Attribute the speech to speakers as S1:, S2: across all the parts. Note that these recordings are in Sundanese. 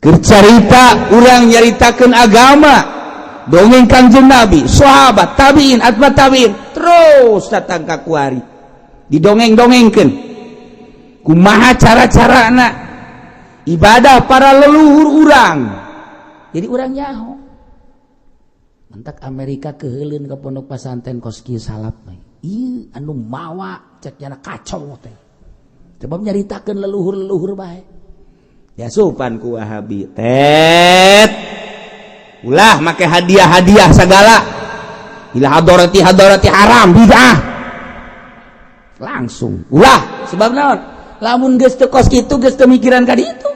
S1: Keur carita urang nyaritakeun agama, dongeng Kangjeng Nabi, sahabat, tabiin, atba tabiin, terus datang ka kuari. Didongeng-dongengkeun. Kumaha cara-carana ibadah para leluhur urang. Jadi urang nyaho. Mentak Amerika keheuleun ka pondok pesantren kos kieu salap we. Ieu anu mawa cek nyana kacau teh. Sebab nyaritakeun leluhur-leluhur bae. Ya supan ku Wahabi tet. Ulah make hadiah-hadiah segala. Ila hadorati hadorati haram bid'ah. Langsung ulah sebab naon? Lamun geus teu kos kitu geus teu mikiran ka ditu.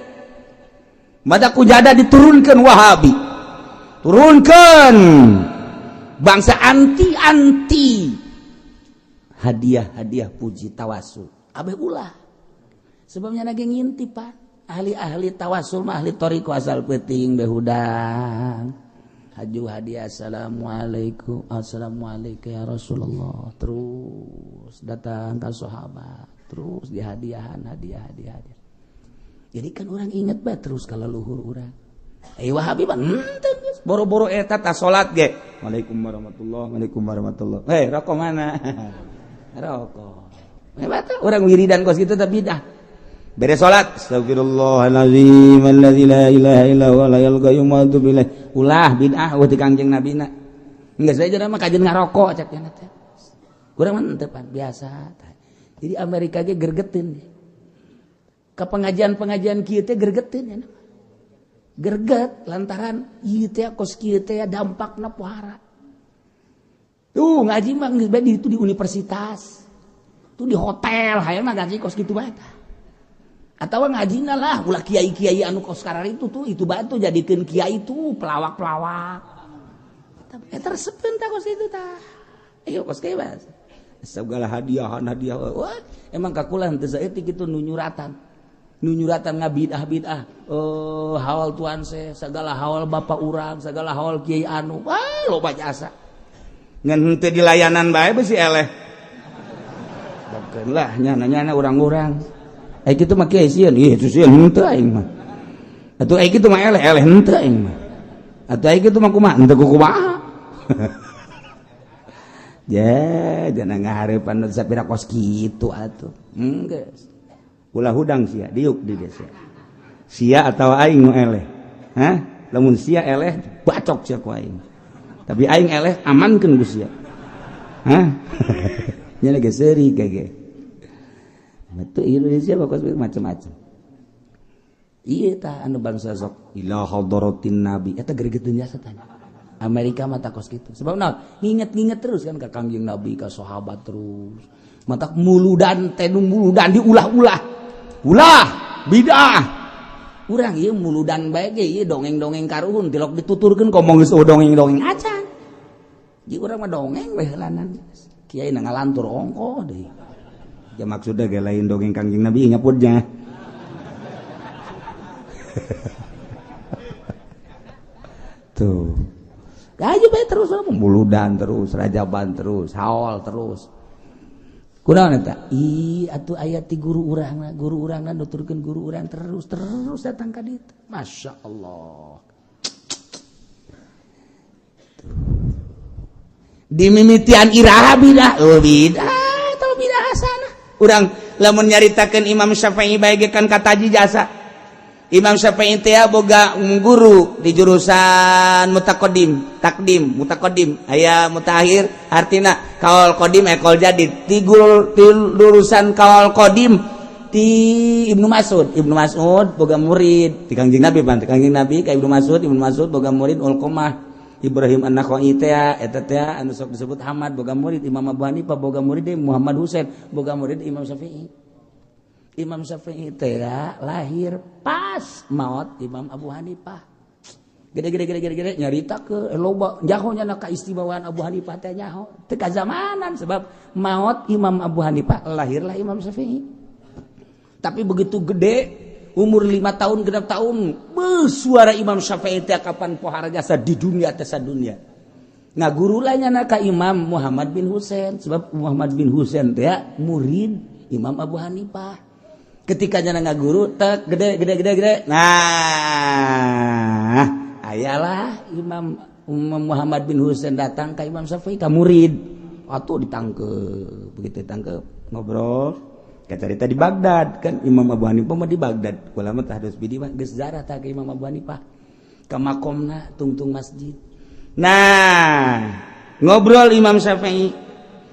S1: Mada kujada diturunkeun Wahabi. Turunkeun bangsa anti-anti hadiah-hadiah puji tawasul. Abeh ulah. Sebabnya lagi ngintip Pak. Ahli-ahli tawasul mah ahli thoriqoh asal peuting behudang. Haju hadiah assalamualaikum, assalamualaikum ya Rasulullah. Terus datang ke sahabat, terus dihadiahan hadiah hadiah hadiah. Jadi kan orang inget bae terus kalau leluhur urang. Eh Wahabi mah henteu geus boro-boro eta ta salat ge. Waalaikum warahmatullahi waalaikum warahmatullahi. Eh rokok mana? Rokok. Hebat orang wiridan kos kitu tapi bidah. Beres salat, astagfirullahalazim alladzi la ilaha illa huwa al qayyum wa atubu ilaih. Ulah bid'ah eueuh ti Kangjeng Nabina. Geus we mah kajeun ngarokok cek nya teh. Kurang mah henteu pan biasa. Jadi Amerika ge gergeteun. Ke pengajian-pengajian kieu teh gergeteun ya. Gerget lantaran ieu teh kos kieu teh dampakna pohara. Tuh ngaji mah geus bae itu di universitas. Tuh di hotel hayang mah ngaji kos kitu bae tah. Atau ngajina lah ulah kiai-kiai anu kos karar itu tuh itu batu jadikeun kiai tuh pelawak-pelawak. Eta resepeun tah kos itu tah. Ayo kos kieu bahasa. Segala hadiah hadiah. Wah, emang kakulah henteu saeutik kitu nu nyuratan. Nu nyuratan ngabidah-bidah. Oh, haul tuan se, segala haul bapak urang, segala haul kiai anu. Wah, loba jasa. Ngan henteu di layanan bae beusi eleh. Bakeun lah nyana-nyana urang-urang. Eh kitu mah kiai sieun, ih itu sieun henteu aing mah. Atuh eh kitu mah eleh, eleh henteu aing mah. Atuh eh kitu mah kumaha, henteu kumaha. Ya, jangan ngahareupan sapira kos kitu atuh. Geus. Ulah hudang sia, diuk di desa. Sia atawa aing nu eleh. Hah? Lamun sia eleh, bacok sia ku aing. Tapi aing eleh amankeun ku sia. Hah? Nya lagi seuri kage. Itu Indonesia bakal macam-macam. Iya ta anu bangsa sok ila hadratin nabi eta gregeteun jasa tanya. Amerika mah kos kitu. Sebab naon? Nginget-nginget terus kan ka Kangjeng Nabi, ka sahabat terus. Matak muludan teh nu muludan diulah-ulah. Ulah bidah. Urang ieu muludan bae ge ieu dongeng-dongeng karuhun tilok dituturkeun komo geus dongeng-dongeng acan. Ji urang mah dongeng we heulanan. Kiai na ngalantur ongkoh deui. Ya maksudnya ge lain dongeng Kangjeng Nabi nyapudnya. Tuh. Gaji bae terus muludan terus, rajaban terus, haul terus. Kunaon eta? Ih, atuh aya ti guru urangna, guru urangna nuturkeun guru urang terus terus datang ka ditu. Masya Allah. Tuh. Dimimitian iraha bidah, oh bidah, teu bidah hasanah. Urang lamun nyaritakeun Imam Syafi'i bae ge kan kataji jasa. Imam Syafi'i teh boga guru di jurusan mutaqaddim, takdim, mutaqaddim, aya mutakhir artina kaul qadim eh kaul jadid. Ti guru ti jurusan kaul qadim ti Ibnu Mas'ud. Ibnu Mas'ud boga murid ti Kangjeng Nabi pan, ti Kangjeng Nabi ka Ibnu Mas'ud, Ibnu Mas'ud boga murid Ulqamah. Ibrahim An-Nakhai teh eta teh anu sok disebut Hamad boga murid Imam Abu Hanifah boga murid Muhammad Husain boga murid Imam Syafi'i. Imam Syafi'i teh lahir pas maot Imam Abu Hanifah. Gede-gede gede-gede nyarita ke loba nyaho nya kaistimewaan Abu Hanifah teh nyaho teu kazamanan sebab maot Imam Abu Hanifah lahirlah Imam Syafi'i. Tapi begitu gede umur 5 tahun genap tahun suara Imam Syafi'i teh kapan pohara jasa di dunia teh sadunia. Nah guru lainnya ka Imam Muhammad bin Husain sebab Muhammad bin Husain teh murid Imam Abu Hanifah. Ketika nyana ngaguru tek gede gede gede gede. Nah, ayalah Imam Muhammad bin Husain datang ke Imam Syafi'i ka murid. Atuh ditangkep, begitu ditangkep ngobrol. Kacarita di Baghdad kan Imam Abu Hanifah mah di Baghdad. Kula mah harus bidi mah geus zarah tah ka Imam Abu Hanifah. Ka makomna tungtung masjid. Nah, ngobrol Imam Syafi'i.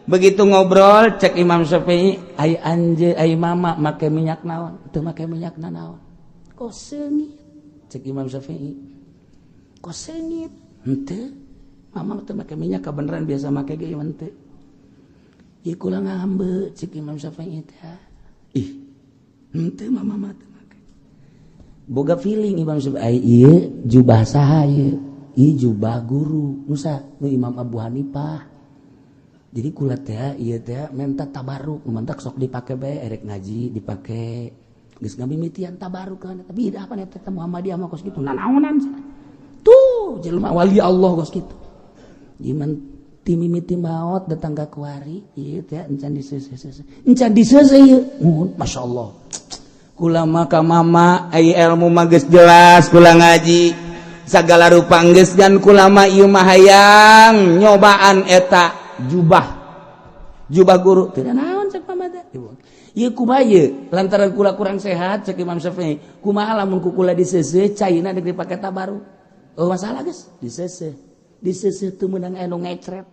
S1: Begitu ngobrol cek Imam Syafi'i, ai anje ai mama make minyak naon? Teu make minyak naon? Kok seungit? Cek Imam Syafi'i. Kok seungit? Henteu. Mama teu make minyak kabeneran biasa make ge ieu teu. Ieu kula ngambeu cek Imam Syafi'i teh. Ih, henteu mama mah teu make. Boga feeling Imam Syafi'i, ai ieu jubah saha ieu? Ieu jubah guru Musa nu Imam Abu Hanifah. Jadi kula teh ieu teh menta tabaruk, mantak sok dipake bae erek ngaji dipake. Geus ngamimitian tabaruk kan, tapi apa eta teh Muhammadiyah mah kos kitu nanaonan. Tuh jelema wali Allah kos kitu. Iman timimiti maot datang ka kuari ieu teh encan diseuseuh. Encan diseuseuh ieu. Masyaallah. Kula mah ka mama ai ilmu mah geus jelas kula ngaji. Sagala rupa geus dan kula mah ieu mah hayang nyobaan eta jubah jubah guru tidak naon cek mama teh ieu kumaha ieu lantaran kula kurang sehat cek Imam Syafi'i kumaha lamun ku kula diseuseuh caina deuk dipake tabaruk oh masalah geus diseuseuh diseuseuh teu meunang anu ngecret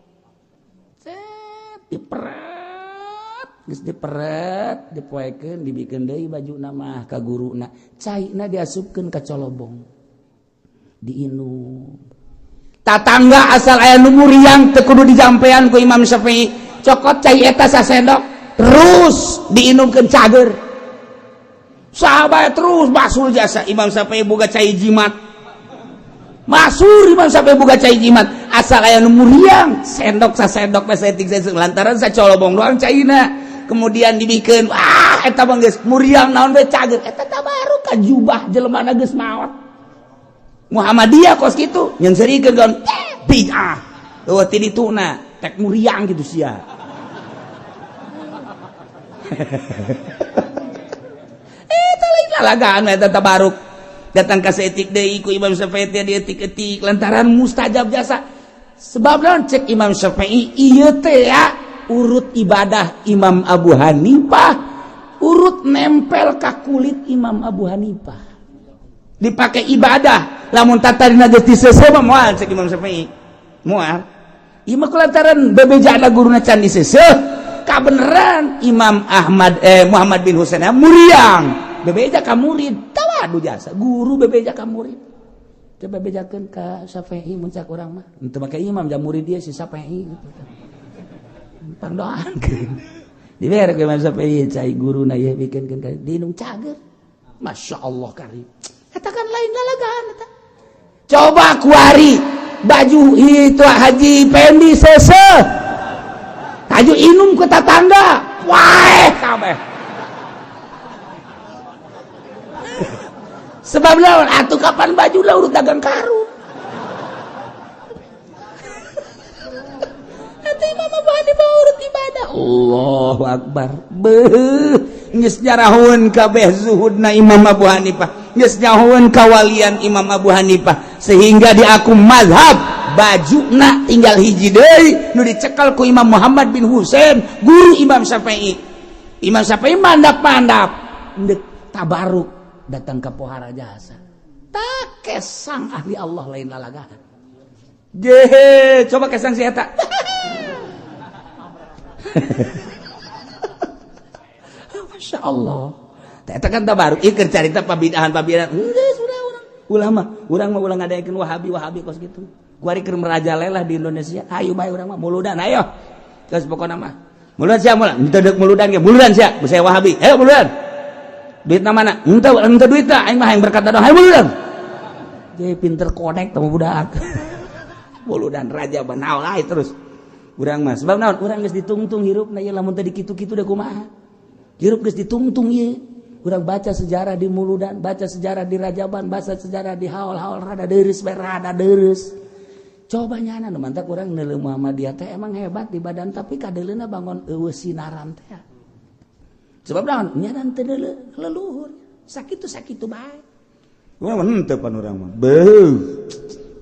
S1: cet diperet geus diperet dipoekeun dibikeun deui bajuna mah ka guruna caina diasupkeun ka colobong diinum. Tatangga asal aya nu muriang teu kudu dijampean ku Imam Syafi'i cokot cai eta sasendok terus diinumkeun cager sahabat terus basul jasa Imam Syafi'i boga cai jimat masur Imam Syafi'i boga cai jimat asal aya nu muriang sendok sasendok saeutik saeutik lantaran sacolobong doang caina kemudian dibikeun wah eta mah geus muriang naon we cager eta tabaruk ka jubah jelema geus maot Muhammadiyah kos gitu nyenserikeun gon bid'ah eueuh ti dituna tek muriang gitu sia. Eta lain lalagaan eta tabaruk datang ka saeutik deui ku Imam Syafi'i teh dietik-etik lantaran mustajab jasa sebab naon cek Imam Syafi'i ieu teh ya urut ibadah Imam Abu Hanifah urut nempel ka kulit Imam Abu Hanifah dipakai ibadah lamun tatarina geus diseuseuh mah moal cek Imam Syafi'i moal ieu mah kulantaran bebejana guruna can diseuseuh kabeneran Imam Ahmad Muhammad bin Husain muriang bebeja ka murid tawadu jasa guru bebeja ka murid coba bebejakeun ka Syafi'i mun cak urang mah henteu make imam jam murid dia si Syafi'i pangdoankeun dibere ku Imam Syafi'i cai guruna ieu bikeunkeun ka diinum cager masyaallah karim. Katakan lain lalagaan eta. Coba kuari baju itu Haji Pendi seuseuh. Taju inum ke tetangga. Wae kabeh. Sebab lawan atuh kapan baju lah urut dagang karung. Atuh Imam Abu Hanifah urut ibadah. Allahu akbar. Beuh, geus nyarahun kabeh zuhudna Imam Abu Hanifah. Geus nyahoeun kawalian Imam Abu Hanifah sehingga diaku mazhab bajuna tinggal hiji deui nu dicekel ku Imam Muhammad bin Husain guru Imam Syafi'i. Imam Syafi'i mandap-mandap ndek tabaruk datang ka pohara jasa tak kesang ahli Allah lain lalagahan jehe coba kesang si eta. Masya Allah. Eta kan tabaruk ieu keur carita pabidahan-pabidahan. Geus urang ulama, urang mah ulah ngadaekeun Wahabi-Wahabi kos kitu. Kuari keur merajalela di Indonesia. Ayo bae urang mah muludan ayo. Geus pokona mah. Muludan sia muludan, henteu deuk muludan ge muludan sia, saya Wahabi. Ayo muludan. Duitna mana? Henteu henteu duitna aing mah hayang berkat doa. Ayo muludan. Jadi pinter konek teh budak. Muludan raja banaul lain terus. Urang mah sebab naon? Urang geus ditungtung hirupna ieu lamun teu dikitu-kitu da kumaha. Hirup geus ditungtung ieu. Urang baca sejarah di Muludan, baca sejarah di Rajaban, baca sejarah di haul-haul rada deureuss bae rada deureuss. Coba nyana nu mantak urang neuleuh Muhammadiyah teh emang hebat di badan tapi kadeuleuna bangun eueuh sinaran teh. Sebab naon? Nya teu leluhur. Sakitu sakitu bae. Urang mah henteu pan urang mah. Beuh.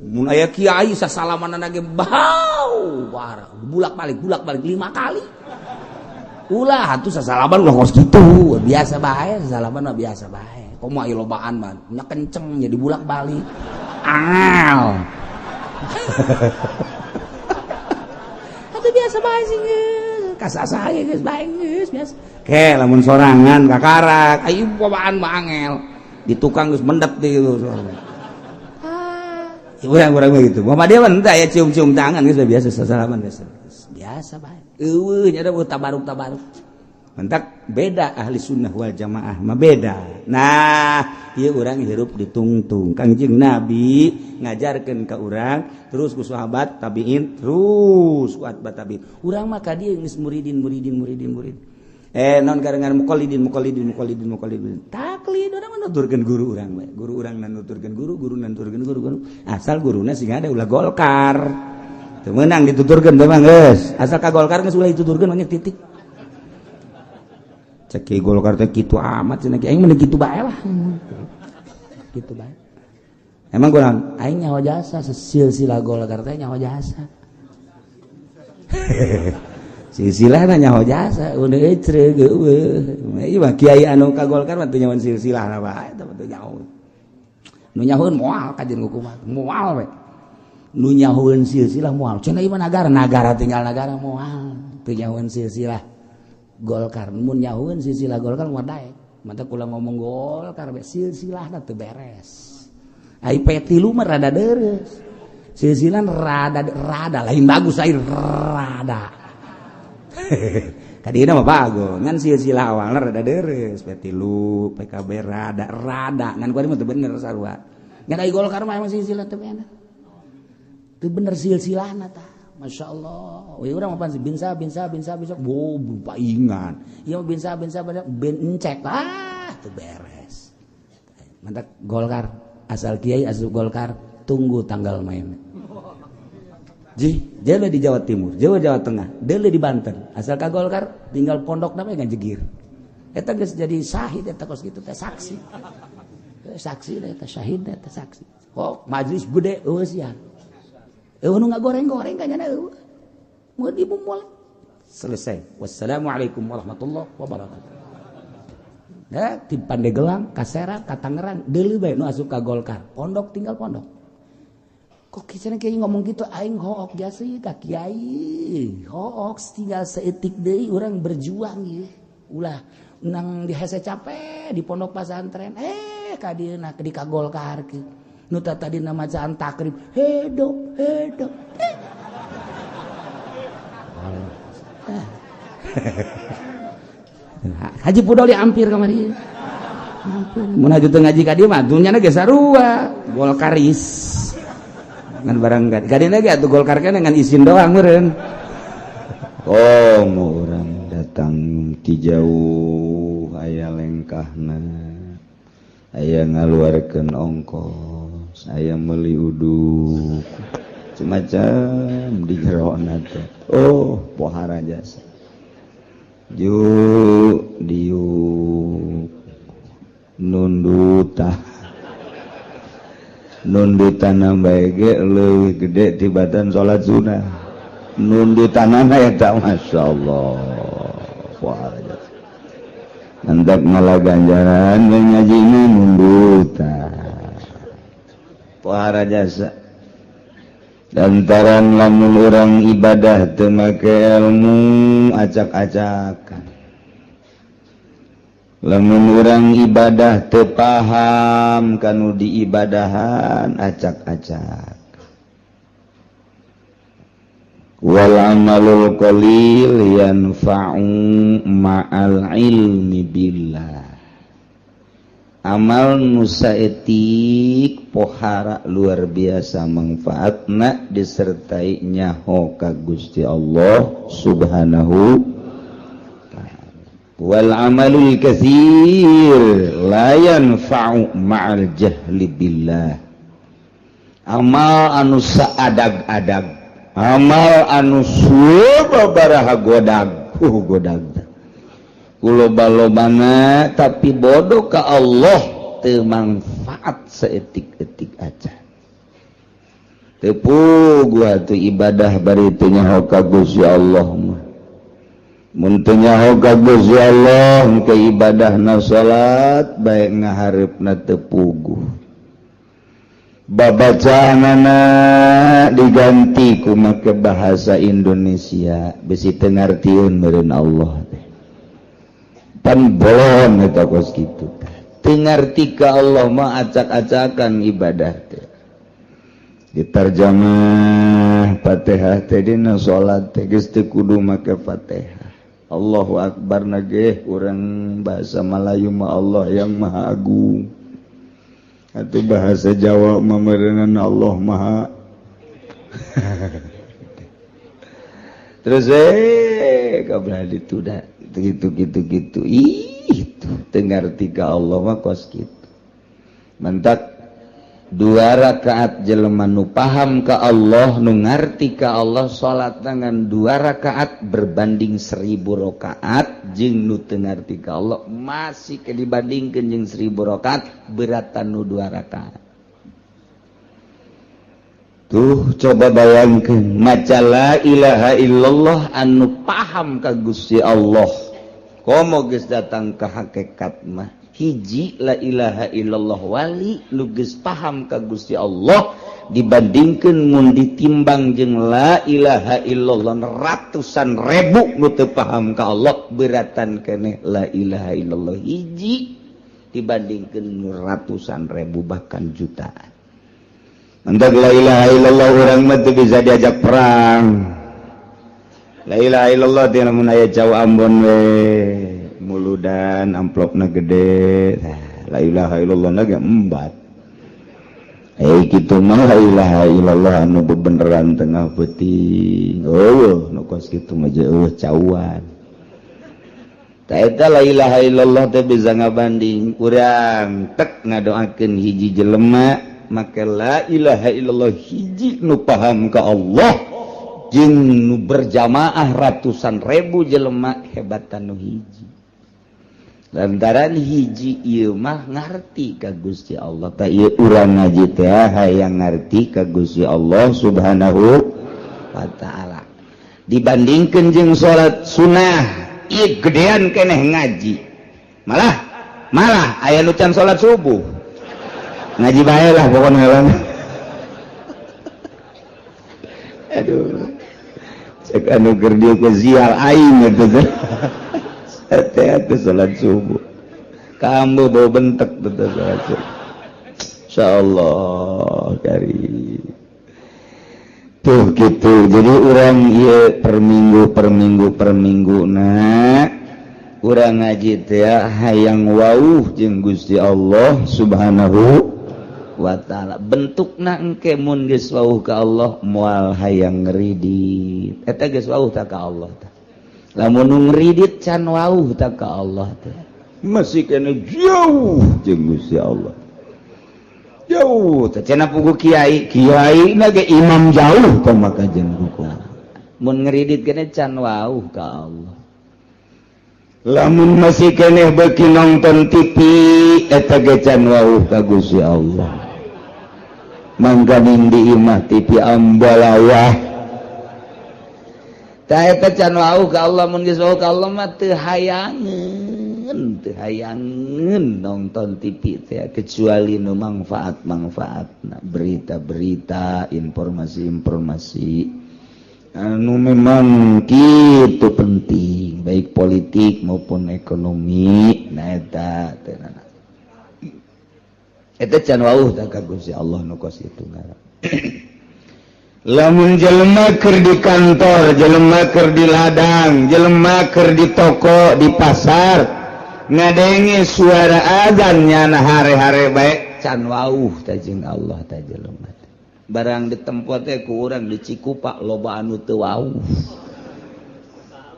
S1: Mun aya kiai sasalamanana ge bau parah. Bulak-balik 5 kali. Ulah atuh sasalaman ulah kos kitu. Biasa bae sasalaman mah biasa bae. Komo aya lobaan mah nya kenceng jadi bulak-balik. Angel. Atuh biasa bae sih geus. Kasasa ge geus bae geus biasa. Ke lamun sorangan kakarak, ayo bawaan mah angel. Di tukang geus mendet di gitu. Ah, urang-urang mah gitu. Muhammadiyah mah henteu aya cium-cium tangan geus biasa sasalaman biasa. Biasa bae. Eueuh nya da tabaruk-tabaruk. Mentak beda ahli sunnah wal jamaah mah beda. Nah, ieu urang hirup ditungtung. Kangjeng Nabi ngajarkeun ka urang terus ku sahabat tabiin terus ku atba tabiin. Urang mah ka dieu geus muridin muridin muridin murid. Non karengan muqallidin muqallidin muqallidin muqallidin. Taklid urang mah nuturkeun guru urang we. Guru urang nuturkeun guru, guru nuturkeun guru, guru. Asal guruna sing ada ulah Golkar. Teu meunang dituturkeun teh mah geus. Asal ka Golkar geus ulah dituturkeun mah titik. Cek ki Golkar teh kitu amat cenah aing mah kitu bae lah. Kitu bae. Emang kurang aing nyaho jasa silsilah Golkar teh nyaho jasa. Silsilahna nyaho jasa udah ecreug eueuh. Ieu mah kiai anu ka Golkar mah teu nyahoan silsilahna bae eta mah teu nyaho. Nu nyahoeun moal kajeun hukuman, moal we. Nu nyahoeun silsilah moal. Cenah ieu mah nagara, nagara tinggal nagara moal. Teu nyahoeun silsilah Golkar mun nyahoeun silsilah Golkar moal daek. Mantap kula ngomong Golkar be silsilahna teu beres. Ai P3 mah rada deres. Silsilah rada rada lain bagus ai rada. Kadina mah bagus ngan silsilah awalna rada deres P3 PKB rada rada ngan kuari mah teu bener sarua. Ngan ai Golkar mah emang silsilah teu bener. Teu bener silsilahna tah. Masya Allah, wih urang mah sih binsa binsa binsa binsa, wow paingan, ieu binsa binsa binsa ben encek, ah teu beres. Mantap Golkar, asal kiai asup Golkar, tunggu tanggal main. Ji, deuleu di Jawa Timur, Jawa Jawa Tengah, deuleu di Banten, asal ka Golkar tinggal pondok namanya ngajegir. Eta geus jadi syahid eta kos kitu teh saksi. Saksi eta syahid eta saksi. Oh, majelis gede eueuh sian. Eueuh nu ngagoreng-goreng ka nyana eueuh. Mau dibumul. Selesai. Wassalamualaikum warahmatullahi wabarakatuh. Ya, di Pandeglang, ka Serang, ka Tangerang, deuleu bae nu asup ka Golkar. Pondok tinggal pondok. Kok kieu kiai ngomong gitu aing hook jasa ka kiai. Hook tinggal saeutik deui urang berjuang ieu. Ulah nang dihese capek di pondok pesantren. Ka dieu di ka Golkar kieu. Nu tadi nama macaan takrib hidup hidup. Haji Pudoli hampir kamari. Hampir. Mun haji teu ngaji ka dieu mah dunyana ge sarua Golkaris. Ngan barang ka dieu ge atuh Golkar kana ngan izin doang meureun.
S2: Oh, mau urang datang ti jauh aya lengkahna. Aya ngaluarkeun ongkos, aya meuli uduk semacam di jerona teh. Oh, pohara jasa. Ju diuk nunduta. Nundutan bae ge leuwih gede tibatan salat sunah. Nundutanana eta masyaallah. Pohara jasa. Hendak ngalah ganjaran ngajina nundutan. Pohara jasa. Lantaran lamun urang ibadah teu make ilmu acak-acakan. Lamun urang ibadah teu paham kanu diibadahan acak-acak. Wal amalul qalil yanfa'u ma'al ilmi billah. Amal nu saeutik pohara luar biasa manfaatna disertai nyaho ka Gusti Allah Subhanahu wal amalul katsir la yanfa'u ma'al jahli billah. Amal anu saadag-adag, amal anu sababaraha godag, godag. Ku loba-lobana tapi bodoh ka Allah teu mangfaat seetik-etik aja. Teu puguh atuh ibadah bari teu nyaho ka Gusti Allah mah. Mun teu nyaho ka Gusti Allah ke ibadahna salat bae ngahareupna teu puguh. Babacaanana diganti ku make bahasa Indonesia bisi teu ngartieun meureun Allah teh. Pan bolon eta kos kitu teh. Teu ngarti ka Allah mah acak-acakan ibadah teh. Diterjemah Fatihah teh dina salat teh geus teu kudu make Fatihah. Allahu Akbar na ge urang bahasa Melayu mah Allah yang Maha Agung. Atau bahasa Jawa mah meureunna Allah Maha. Terus kabeh dituda gitu gitu gitu. Ih, teu ngarti ka Allah mah kos kitu. Mentak dua rakaat jelema nu paham ka Allah, nu ngarti ka Allah, salat dengan dua rakaat berbanding 1000 rakaat jeung nu teu ngarti ka Allah masih ke dibandingkeun jeung 1000 rakaat beratan nu dua rakaat. Tuh coba bayangkeun maca la ilaha illallah anu paham ka Gusti Allah komo geus datang ka hakikat mah. Hiji la ilaha illallah wali nu geus paham ka Gusti Allah dibandingkeun mun ditimbang jeung la ilaha illallah ratusan ribu nu teu paham ka Allah beratan keneh la ilaha illallah hiji dibandingkeun ratusan ribu bahkan jutaan. Mentak la ilaha illallah urang mah teu bisa diajak perang. La ilaha illallah teh lamun aya cau Ambon we muludan amplopna gede. La ilaha illallah na ge embat. Kitu mah la ilaha illallah anu bebeneran tengah peuting. Eueuh nu kos kitu mah eueuh cauan. Ta eta la ilaha illallah teh bisa ngabanding urang tek ngadoakeun hiji jelema make la ilaha illallah hiji nu paham ka Allah jeung nu berjamaah ratusan ribu jelema hebatan nu hiji. Lantaran hiji ieu mah ngarti ka Gusti Allah. Ta ieu urang ngaji teh hayang ngarti ka Gusti Allah Subhanahu wa taala. Dibandingkeun jeung salat sunah, ieu gedean keneh ngaji. Malah malah aya nu can salat subuh. Ngaji bae lah pokona lah. Aduh. Cek anu keur dieu ke zial aing eta teh. Hati-hati salat subuh. Kamu bau bentek betul salat subuh. Insyaallah kari. Tuh gitu. Jadi urang ieu per minggu per minggu per minggu na urang ngaji teh hayang wauh jeung Gusti Allah Subhanahu wa taala. Bentukna engke mun geus wauh ka Allah moal hayang ngeridit. Eta geus wauh ta ka Allah tah. Lamun nu ngeridit can wauh ta ka Allah teh. Masih kena jauh jeung Gusti Allah. Jauh teh cenah pugu kiai, kiai na ge imam jauh tah maka jeung hukum. Mun ngeridit kena can wauh ka Allah. Lamun masih keneh beuki nonton TV eta ge can wauh ka Gusti Allah. Mangkaning di imah TV ambalawah. Tah eta can wauh ka Allah. Mun geus wauh ka Allah mah teu hayangeun, teu hayangeun nonton TV teh kecuali nu manfaat-manfaatna, berita-berita, informasi-informasi anu memang kitu penting baik politik maupun ekonomi. Nah eta teh eta can wauh tah ka Gusti Allah nu kos kitu ngaran. Lamun jelema keur di kantor, jelema keur di ladang, jelema keur di toko, di pasar, ngadenge suara azan nyana hare-hare bae can wauh tah jeung Allah tah jelema. Barang ditempo teh ku urang di Cikupa loba anu teu wauh.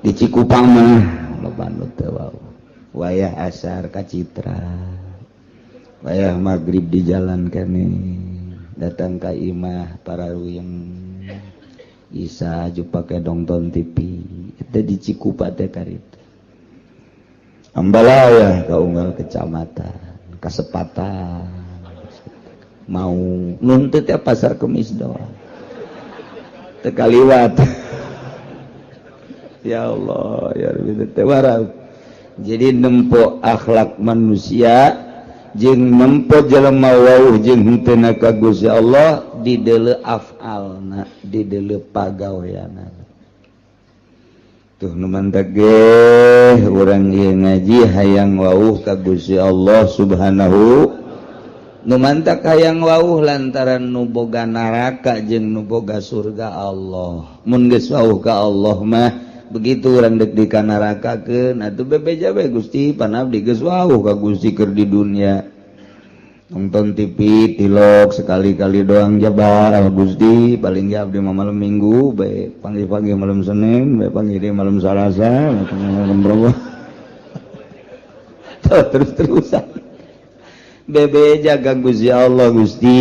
S2: Di Cikupa mah loba anu teu wauh. Wayah asar ka Citra. Wayah maghrib di jalan kene datang ka imah para yang Isa ju pake nonton TV eta di Cikupa teh karita. Ambalaya ka unggal kecamatan, kasepatan mau nuntut ya Pasar Kemis doang teu kaliwat. Ya Allah ya Rabbi, teh jadi nempo akhlak manusia jeung nempo jelema wauh jeung henteu ka Gusti Allah di deuleu afalna, di deuleu pagaweanna. Tuh, nu mantak ge urang ieu ngaji hayang wauh ka Gusti Allah Subhanahu. Nu mantak hayang wauh lantaran nu boga naraka jeung nu boga surga Allah. Mun geus wauh ka Allah mah, begitu urang dek dikanarakakeun atuh bebeja bae, "Gusti, pan abdi geus wauh ka Gusti keur di dunia. Nonton TV tilok sekali-kali doang jabar Gusti, paling ge abdi mah malam Minggu bae, pagi-pagi malam Senin bae, pagi di malam Salasa, malam Rabu." Terus-terusan bebeja ka Gusti Allah, "Gusti,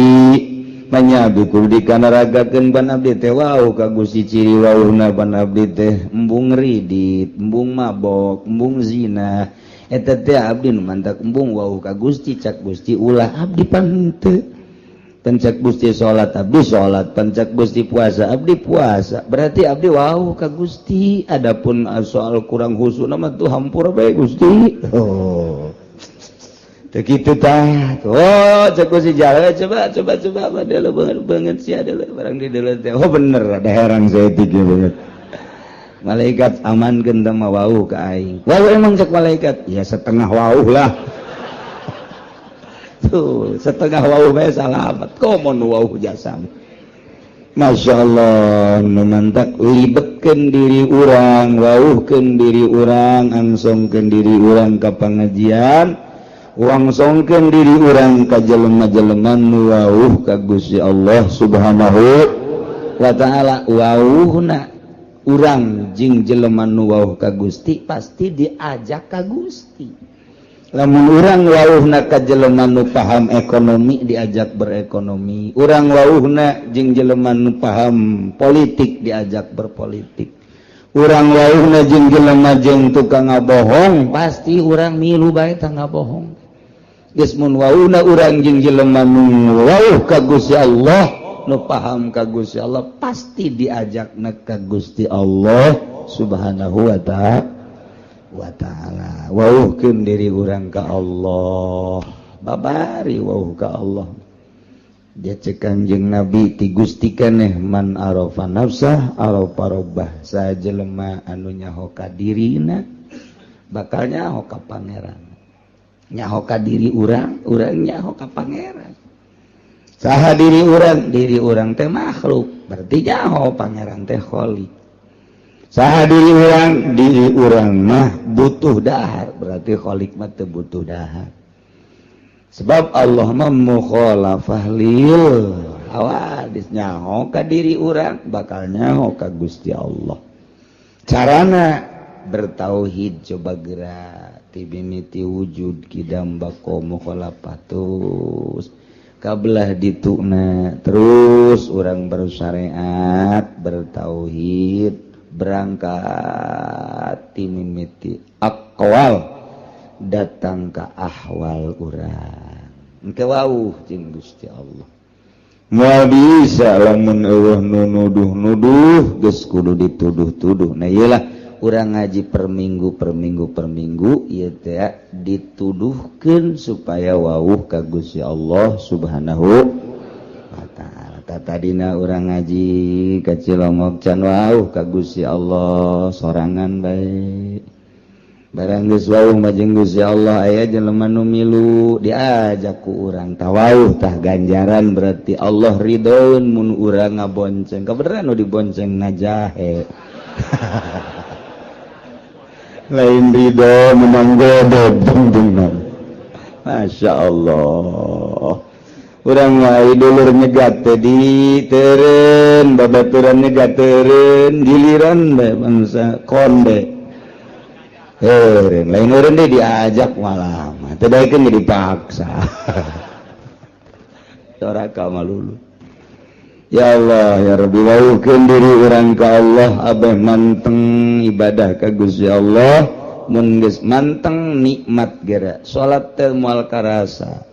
S2: manya abdi kudu dikanarakakeun, pan abdi teh wauh ka Gusti. Ciri wauhna pan abdi teh embung ridit, embung mabok, embung zina. Eta teh abdi nu mantak embung wauh ka Gusti." Cak Gusti, "Ulah, abdi pan henteu. Pan cek Gusti salat, abdi salat. Pan cek Gusti puasa, abdi puasa. Berarti abdi wauh ka Gusti. Adapun soal kurang khusyuk mah tuh hampura bae, Gusti." Oh, begitu tah. Oh, cek Gusti, "Jalan, coba coba coba apa dia banget banget sih ada barang di dalam teh." Oh, bener, ada herang saya tiga banget. "Malaikat, amankeun mah wauh ka aing." "Wauh emang?" cek malaikat. "Ya setengah wauh lah." Tuh, setengah wauh bae salamat, komo nu wauh jasa. Masya Allah, nu mantak libetkeun diri urang, wauhkeun diri urang, angsongkeun diri urang ka pengajian, wangsongkeun diri urang ka jelema-jelema nu wauh ka Gusti Allah Subhanahu wa Ta'ala. Wauhna urang jeung jelema nu wauh ka Gusti pasti diajak ka Gusti. Lamun urang wauhna ka jelema nu paham ekonomi, diajak berekonomi. Urang wauhna jeung jelema nu paham politik, diajak berpolitik. Urang wauhna jeung jelema jeung tukang ngabohong, pasti urang milu bae tah ngabohong. Geus, mun wauhna urang jeung jelema nu wauh ka Gusti Allah, nu paham ka Gusti Allah, pasti diajakna ka Gusti Allah Subhanahu wa Ta'ala. Wauhkeun diri urang ka Allah, babari wauh ka Allah. Dia cek Kanjeng Nabi ti Gusti keneh, man arafa nafsah arafa rabbah. Saha jelema anu nyaho ka dirina bakal nyaho ka Pangeran. Nyaho ka diri urang, urang nyaho ka Pangeran. Saha diri urang? Diri urang teh makhluk, berarti nyaho Pangeran teh kholik. Saha diri urang? Diri urang mah butuh dahar, berarti kholik mah teu butuh dahar, sebab Allah mah mukhalafah lil hawadis. Nyaho ka diri urang bakal nyaho ka Gusti Allah. Carana bertauhid. Coba gerak ti mimiti wujud, kidam, bako, mukhalafah, terus kabelah dituna, terus urang bersyariat, bertauhid, berangkat ti mimiti aqwal datang ke ahwal urang, engke wauh jeung Gusti Allah. Moal bisa lamun eueuh nu nuduh-nuduh, geus kudu dituduh-tuduh. Nah, iyalah urang ngaji per minggu, per minggu, per minggu ieu teh dituduhkeun supaya wauh ka Gusti Allah Subhanahu wa Ta'ala. Tadina urang ngaji ka Cilongok can wauh ka Gusti Allah, sorangan bae. Barang geus wauh mah jeung Gusti Allah, aya jelema nu milu diajak ku urang, tah wauh, tah ganjaran. Berarti Allah ridhoeun mun urang ngabonceng. Kabeneran nu dibonceng na jahe, lain ridho menang godog dungdungna. Masya Allah, urang mah dulur nyegat teh di teureun, babaturan nyegat teureun, giliran bae bangsa konde heureun, lain eureun deh diajak malah mah teu daekeun, jadi paksa doraka malulu. Ya Allah ya Rabbi, wauhkeun diri urang ka Allah, abeh manteng ibadah ka Gusti Allah. Mun geus manteng, nikmat gera. Salat teh moal karasa,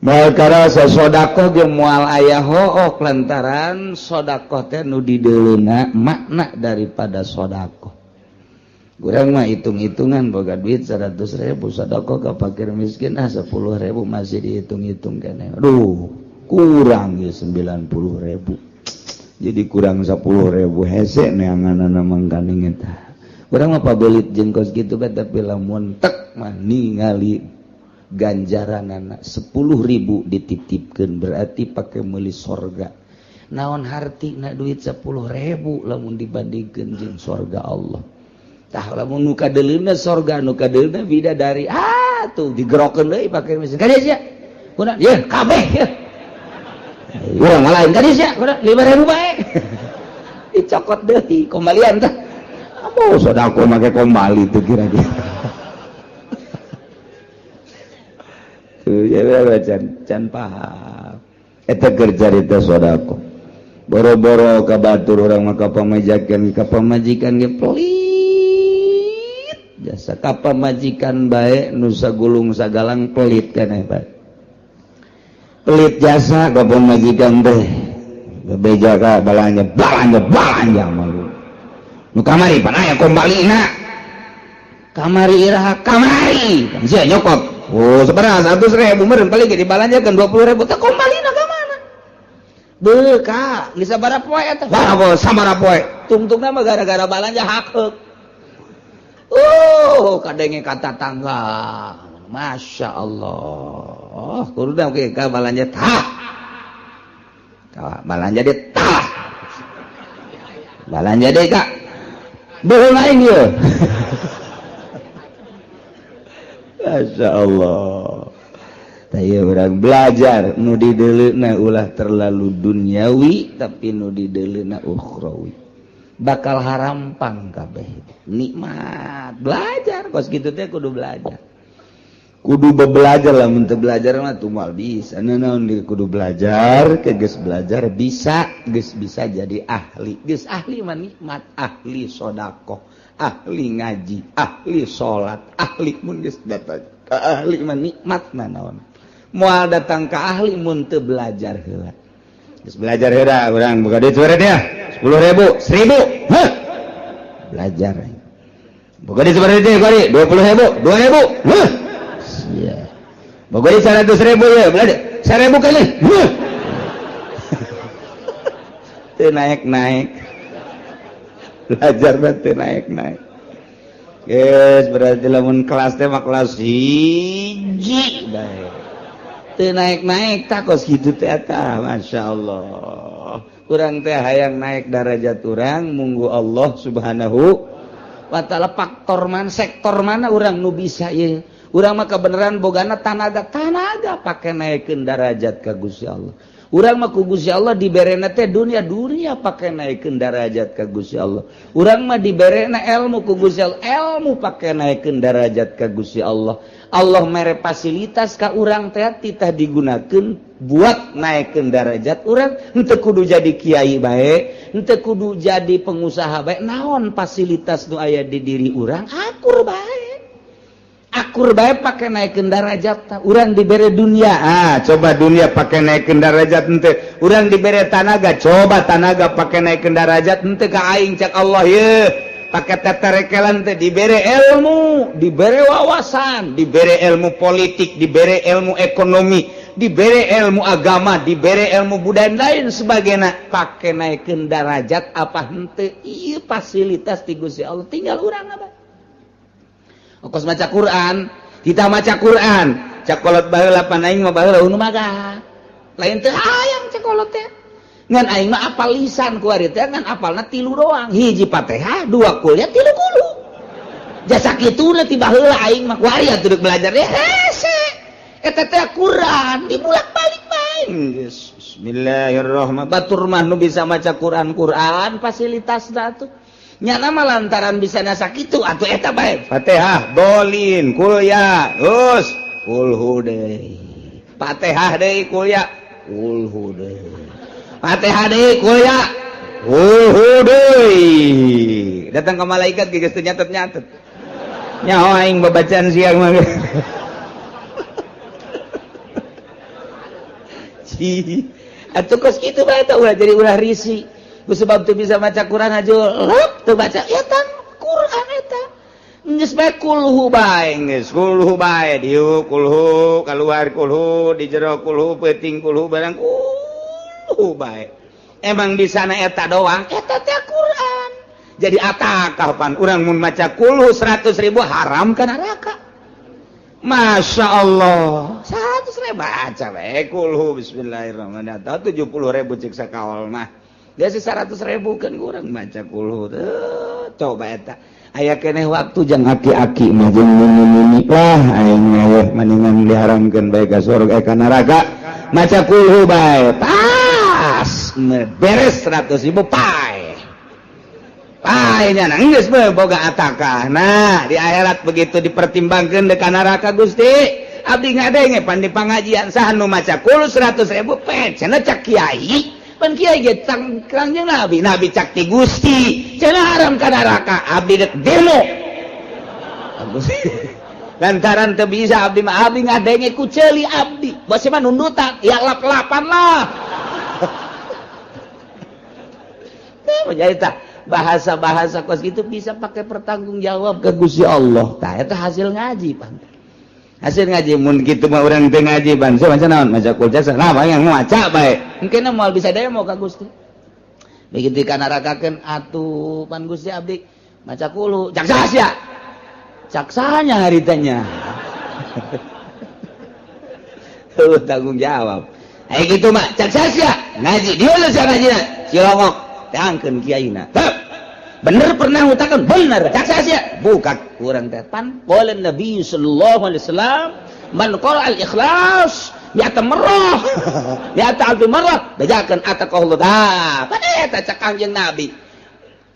S2: moal karasa. Sodakoh ge moal aya hook, lantaran sodakoh teh nu dideuleuna makna daripada sodakoh. Kurang mah hitung-hitungan, boga duit 100.000, sodakoh ke fakir miskin ah 10.000, masih dihitung-hitung keneh. Aduh, kurang ya 90.000, jadi kurang 10.000, hese neanganana. Mangkaning eta urang mah pabelit jeung kos kitu bae, tapi lamun tek mah ningali ganjaranana, 10.000 dititipkeun berarti pake meuli sorga. Naon hartina duit 10.000 lamun dibandingkeun jeung sorga Allah? Tah, lamun nu kadeuleuna sorga, nu kadeuleuna bidadari, ah tuh digerokeun deui pake mesin. Kadieu sia kuna ye kabeh ye. Urang lain kadieu sia kuna 5.000 bae, dicokot deui kembalian. Tah, apa sodako make kembali tuh kira-kira tuh ya? Can can paham eta keur carita sodako. Boro-boro ka batur, urang mah ka pamajikan, ka pamajikan ge pelit jasa. Ka pamajikan bae nu sagulung sagalang pelit keneh bae, pelit jasa ka pamajikan teh. Bebeja ka balanja, balanja, balanja malu. Nu kamari pan aya kombalina, kamari iraha? Kamari sia nyokot, oh, seberapa? 100.000 meureun, paling ge dibalanjakeun 20.000. Teh kombalina ka mana? Beuh ka geus sabaraha poe eta? Wah, sabaraha poe tungtungna mah gara-gara balanja hakeuk. Oh, kadenge kata tangga. Masya Allah, kudu dah ka balanja tah. Balanja deh tah. Balanja deh kak. Bohong aing ieu. Masya Allah. Tah, urang belajar nu dideuleuna ulah terlalu duniawi, tapi nu dideuleuna ukhrawi. Bakal harampang kabeh. Nikmat belajar kos kitu teh, kudu belajar. Kudu belajar lah, mun teu belajar mah tuh moal bisa. Naon di kudu belajar, ke geus belajar bisa, geus bisa jadi ahli. Geus ahli mah nikmat, ahli sodakoh, ahli ngaji, ahli salat, ahli. Mun geus datang ka ahli mah nikmat. Naon moal datang ka ahli mun teu belajar heula. Geus belajar heula, urang boga duit dia 10.000, 1.000, heh, belajar. Boga duit sabaraha deui? 20.000, 2.000, heh. Iya. Boga 100.000 ya, belajar. 1.000 kali. Teu naik-naik. Belajar mah teu naik-naik. Geus berarti lamun kelas teh mah kelas 1 bae. Teu naik-naik tah kos kitu teh eta, masyaallah. Urang teh hayang naik darajat urang, munggu Allah Subhanahu wa Ta'ala. Faktor mana, sektor mana urang nu bisa ye? Urang mah kebenaran bogana tanaga, tanaga pakai naikkeun darajat ka Gusti Allah. Urang mah ku Gusti Allah diberena teh dunia, dunia pakai naikkeun darajat ka Gusti Allah. Urang mah diberena ilmu ku Gusti Allah, ilmu pakai naikkeun darajat ka Gusti Allah. Allah mere fasilitas ka urang teh, titah digunakeun buat naikkeun darajat urang. Henteu kudu jadi kiai bae, henteu kudu jadi pengusaha bae. Naon fasilitas nu aya di diri urang, akur bae, akur bae, pakai naikkeun darajat. Urang dibere dunia, ah, coba dunia pakai naikkeun darajat henteu? Urang dibere tanaga, coba tanaga pakai naikkeun darajat henteu ka aing? Cak Allah ye, pakai teterekelan teh. Dibere ilmu, dibere wawasan, dibere ilmu politik, dibere ilmu ekonomi, dibere ilmu agama, dibere ilmu budaya lain sebagainya, pakai naikkeun darajat apa henteu? Ieu fasilitas ti Gusti Allah, tinggal urang apa. Kos maca Quran, kita maca Quran, cakolot baheula pan aing mah baheula nu maga. Lain teu hayang cakolot teh. Ngan aing mah apal lisan kuari teh, ngan apalna tilu doang. Hiji Fatihah, dua kuliah, tilu kulu. Jasa kitu ti baheula aing mah kuari atuh belajar deh hese. Eta teh Quran dibulak-balik bae. Bismillahirrahmanirrahim. Batur mah nu bisa maca Quran, Quran fasilitasna tuh. Nyana mah lantaran bisa nasa kitu atuh eta bae. Fatihah, dolin, kuliah, terus kulhu deui. Fatihah deui, kuliah, kulhu deui. Fatihah deui, kuliah, kulhu deui. Datang ke malaikat geus teu nyatet-nyatet. Nyaho aing babacaan siang mah. Atuh kos kitu bae teh ulah jadi ulah risi. Ku sebab teu bisa maca Quran aja lep teu baca eta Quran eta. Geus bae kulhu bae geus kulhu bae diuk kulhu keluar kulhu di jero kulhu peuting kulhu barang kulhu bae. Emang di sana eta doang eta teh Quran. Jadi atakah pan urang mun maca kulhu 100.000 haram ka neraka. Masya Allah 100.000 baca bae kulhu bismillahirrahmanirrahim 70.000 cek sakaol mah. Dia sih 100.000 kan kurang maca kulhu tuh coba eta aya keneh waktu jang aki-aki mah jeung muni-muni lah aing mah mendingan diharamkeun bae ka surga ka neraka maca kulhu bae pas beres 100.000 pae pae nya geus boga atakah. Nah di akhirat begitu dipertimbangkeun deuk ka neraka Gusti abdi ngadenge pan di pangajian saha nu maca kulhu 100.000 pe cenah cak kiai pan kiai ge kangjeng Nabi Nabi cak ti Gusti cenah haram ka neraka abdi dek demo lantaran teu bisa abdi mah abdi ngadenge ku ceuli abdi bos mah nundutan ya lap-lapan lah. Teh bahasa-bahasa kos gitu bisa pakai pertanggungjawab ke Gusti Allah. Tah eta hasil ngaji pan. Hasil ngaji mun kitu mah urang teu ngaji ban so maca naon maca kulca nah yang maca bae. Engkena moal bisa demo ka Gusti. Begitu kanarakakeun atuh pan Gusti abdi maca kulu cak sia. Caksanya haritanya. Tuh tanggung jawab. Ai kitu mah cak sia ngaji dieu sia ngajina cilongok dangkeun kiaina. Bener pernah ngutakan bener cak sia buka kurang teh pan qala Nabi sallallahu alaihi wasallam man qara al ikhlas mi'ata marrah mi'ata alfi marrah bejakeun ataqallahu tah pan eta cak Kangjeng Nabi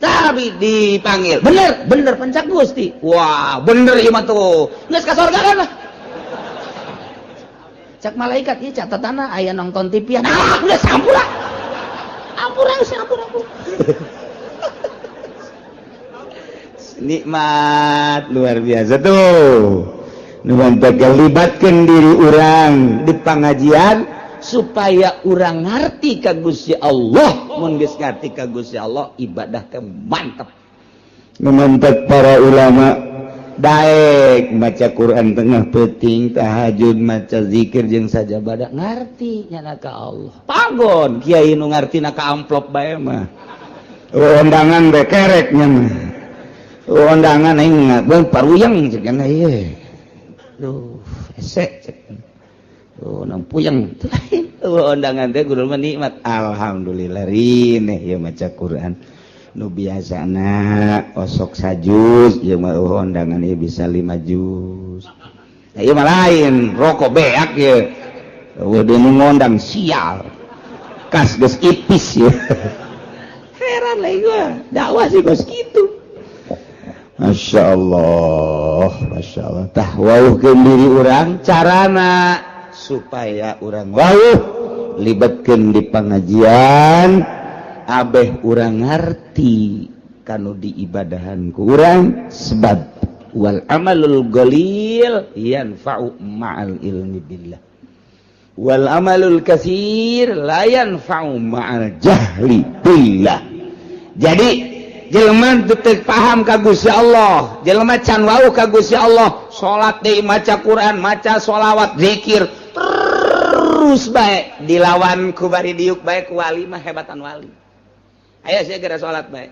S2: tapi dipanggil bener bener pencak Gusti wah bener ieu mah tuh geus ka sorga kan lah cak malaikat ieu catatanna aya nonton TV ah geus ampura ampura geus ampura nikmat luar biasa tuh. Nu libatkan diri urang di pengajian supaya urang ngerti ka Gusti Allah. Mun geus ngarti ka Gusti Allah ibadah teh mantep. Mantep para ulama daek maca Quran tengah peuting tahajud maca zikir jeung sajabada ngarti nyana ka Allah. Pagon kiai nu ngartina ka amplop bae mah. Undangan bekerek nya mah. Undangan aing bang paruyang cek nya ieu. Duh, esek cek. Tuh nang puyeng. Undangan teh guru mah nikmat. Alhamdulillah rineh ieu maca Quran. Nu biasana osok sajuz ieu mah undangan ieu bisa 5 juz. Nah, ieu mah lain, rokok beak ieu. Eueuh deui nu ngondang sial. Kas geus ipis ieu. Heran lah gua, dakwah sih kos kitu. Masya Allah, Masya Allah. Tah wauhkeun diri urang carana supaya urang wauh libatkeun di pengajian abeh urang ngarti kanu diibadahan ku urang sebab wal amalul qalil yanfa'u ma'al ilmi billah wal amalul katsir la yanfa'u ma'al jahli billah. Jadi jelema teu paham ka Gusti Allah, jelema can wauh ka Gusti Allah, salat deui maca Quran, maca sholawat, zikir terus bae dilawan ku bari diuk bae ku wali mah hebatan wali. Aya sia geura salat bae.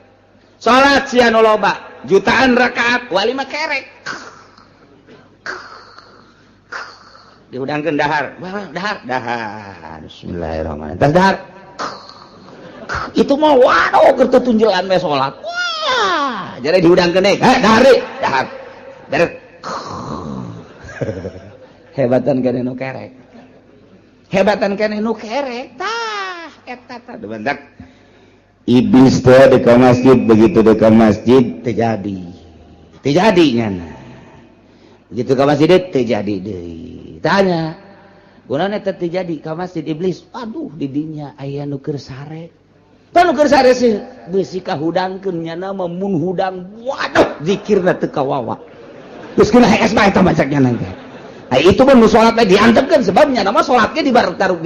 S2: Salat sia nu loba, jutaan rakaat, wali mah kerek. Dihudangkeun dahar, dahar, dahar. Bismillahirrahmanirrahim. Tas dahar. Itu mah waduh keur tunjulan we salat. Wah, jadi dihudangkeun deui. Heh, dahar deui, dahar. Beres. Hebatan keneh nu kerek. Hebatan keneh nu kerek. Tah, eta tah bentak. Iblis teh di ka masjid, begitu di ka masjid terjadi. Terjadi nyana. Begitu ka masjid terjadi deui. Tanya, kunaon eta terjadi ka masjid iblis? Aduh, di dinya aya nu keur sare. Tah nu keur sare sih beusi kahudangkeun nyana mah mun hudang waduh zikirna teu kawawa. Geus kena hees bae eta macaknya nanti. Ai itu pun nu salat teh diantepkeun sebabnya nama salatnya di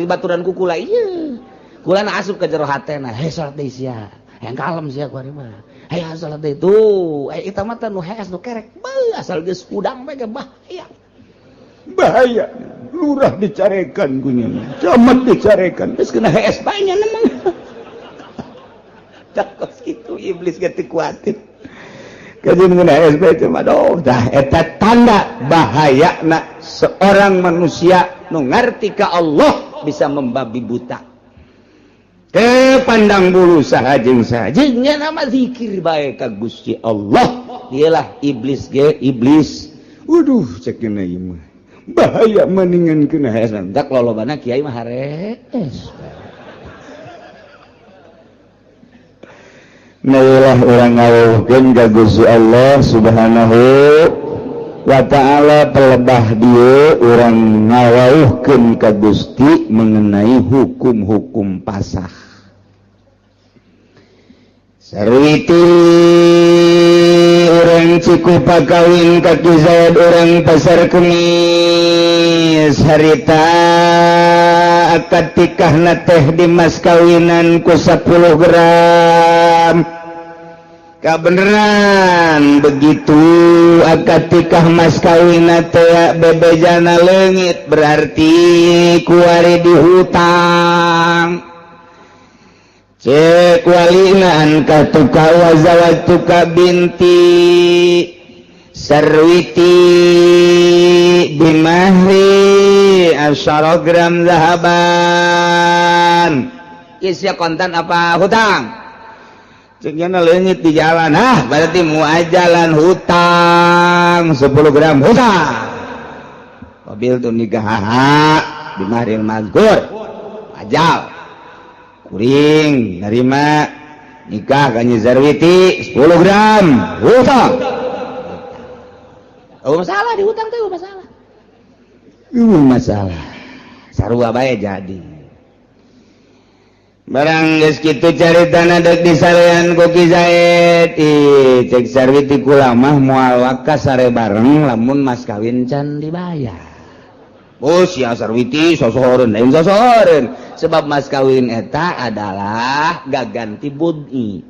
S2: baturan ku kula ieu. Kula na asup ke jero hatena, hei salat deui sia. Hayang kalem sia ku ari mah. Hayang salat deui tuh, eh eta mah nu hees nu kerek. Beuh asal geus hudang bae ge bahaya. Bahaya. Lurah dicarekan ku nya. Camat dicarekan. Geus kena hees bae nya mah. Kos kitu iblis ge teu kuatir. Tanda bahaya na seorang manusia nu ngarti ka Allah bisa membabi buta ke pandang bulu saha jeung saha jeung nama zikir bae ka Gusti Allah. Dialah iblis ge iblis. Waduh cek dina ieu mah bahaya mendingan kena hees tak lolobana kiai mah harees. Naulah orang ngawuhkeun ka Gusti Allah Subhanahu wa ta'ala pelebah dieu urang ngawuhkeun ka Gusti mengenai hukum-hukum pasah. Sarwiti urang Cikupa kawin ka Ki Zaid urang Pasar Kemis harita akad tikahna teh di mas kawinan ku 10 gram. Kabeneran begitu akad tikah mas kawin teh bebejana leungit berarti kuari dihutang. Cek walina anka tuka wa zawatuka binti Sarwiti bimahri asyara gram zahaban. Isya kontan apa hutang? Ceknya leungit di jalan, ah berarti muajalan hutang 10 gram hutang. Mobil tuh nikah bimahril mazkur ajal kuring nerima nikah ka Nyi Zarwiti 10 gram hutang. Oh masalah di hutang tuh masalah. Masalah sarua bae jadi. Barang geus kitu caritana deuk disarean ku Ki Zaid. Ih cek Sarwiti kula mah moal waka sare bareng lamun mas kawin can dibayar. Oh sia Sarwiti sosohoreun lain sosohoreun sebab mas kawin eta adalah gaganti budi.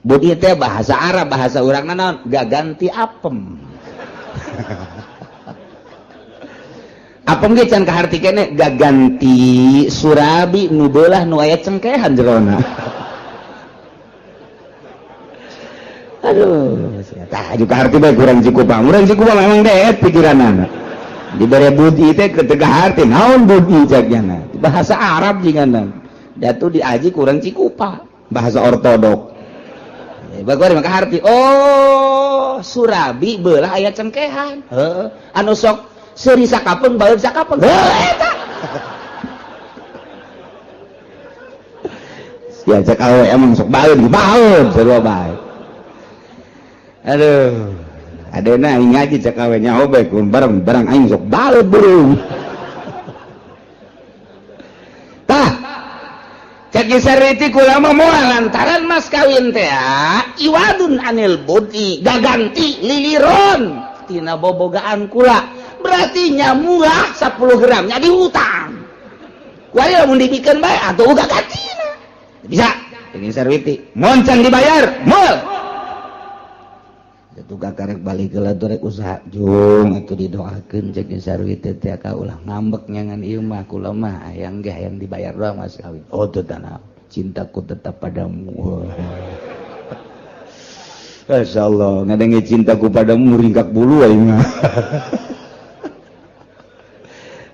S2: Budi teh bahasa Arab, bahasa urang naon? Gaganti apem. Apem ge can kaharti kene gaganti surabi nu beulah nu aya cengkehan jerona. Aduh, tah juga harti bae kurang Cikupa. Urang Cikupa memang deet pikiranana. Dibere budi teh teu kaharti naon budi caknyana. Bahasa Arab jigana. Datu diaji kurang Cikupa, bahasa ortodok. Bagus maka harti. Oh, surabi beulah aya cengkehan. Heuh, anu sok seuri sakapeung baeud sakapeung. Heuh eta. Sia cek awe emang sok baeud, baeud sarua bae. Aduh, adena aing ngaji cek awe nyaho bae kun bareng barang aing sok baeud burung. Tah. Cek Sarwiti kula mah moal lantaran mas kawin teh iwadun anil budi gaganti liliron tina bobogaan kula. Berarti nyamuah 10 gramnya dihutang. Kuari lamun dibikeun bae atuh uga gantina. Bisa. Cek Sarwiti, mun can dibayar, moal. Atuh karek balik heula rek usaha jung atuh didoakeun cek Sarwiti teh ka ulah ngambek nyangan ieu mah kula mah hayang ge hayang dibayar doang mas kawin. Oh teu tanah, cintaku tetap padamu. Masyaallah, ngadenge cintaku padamu ringkak bulu aing mah.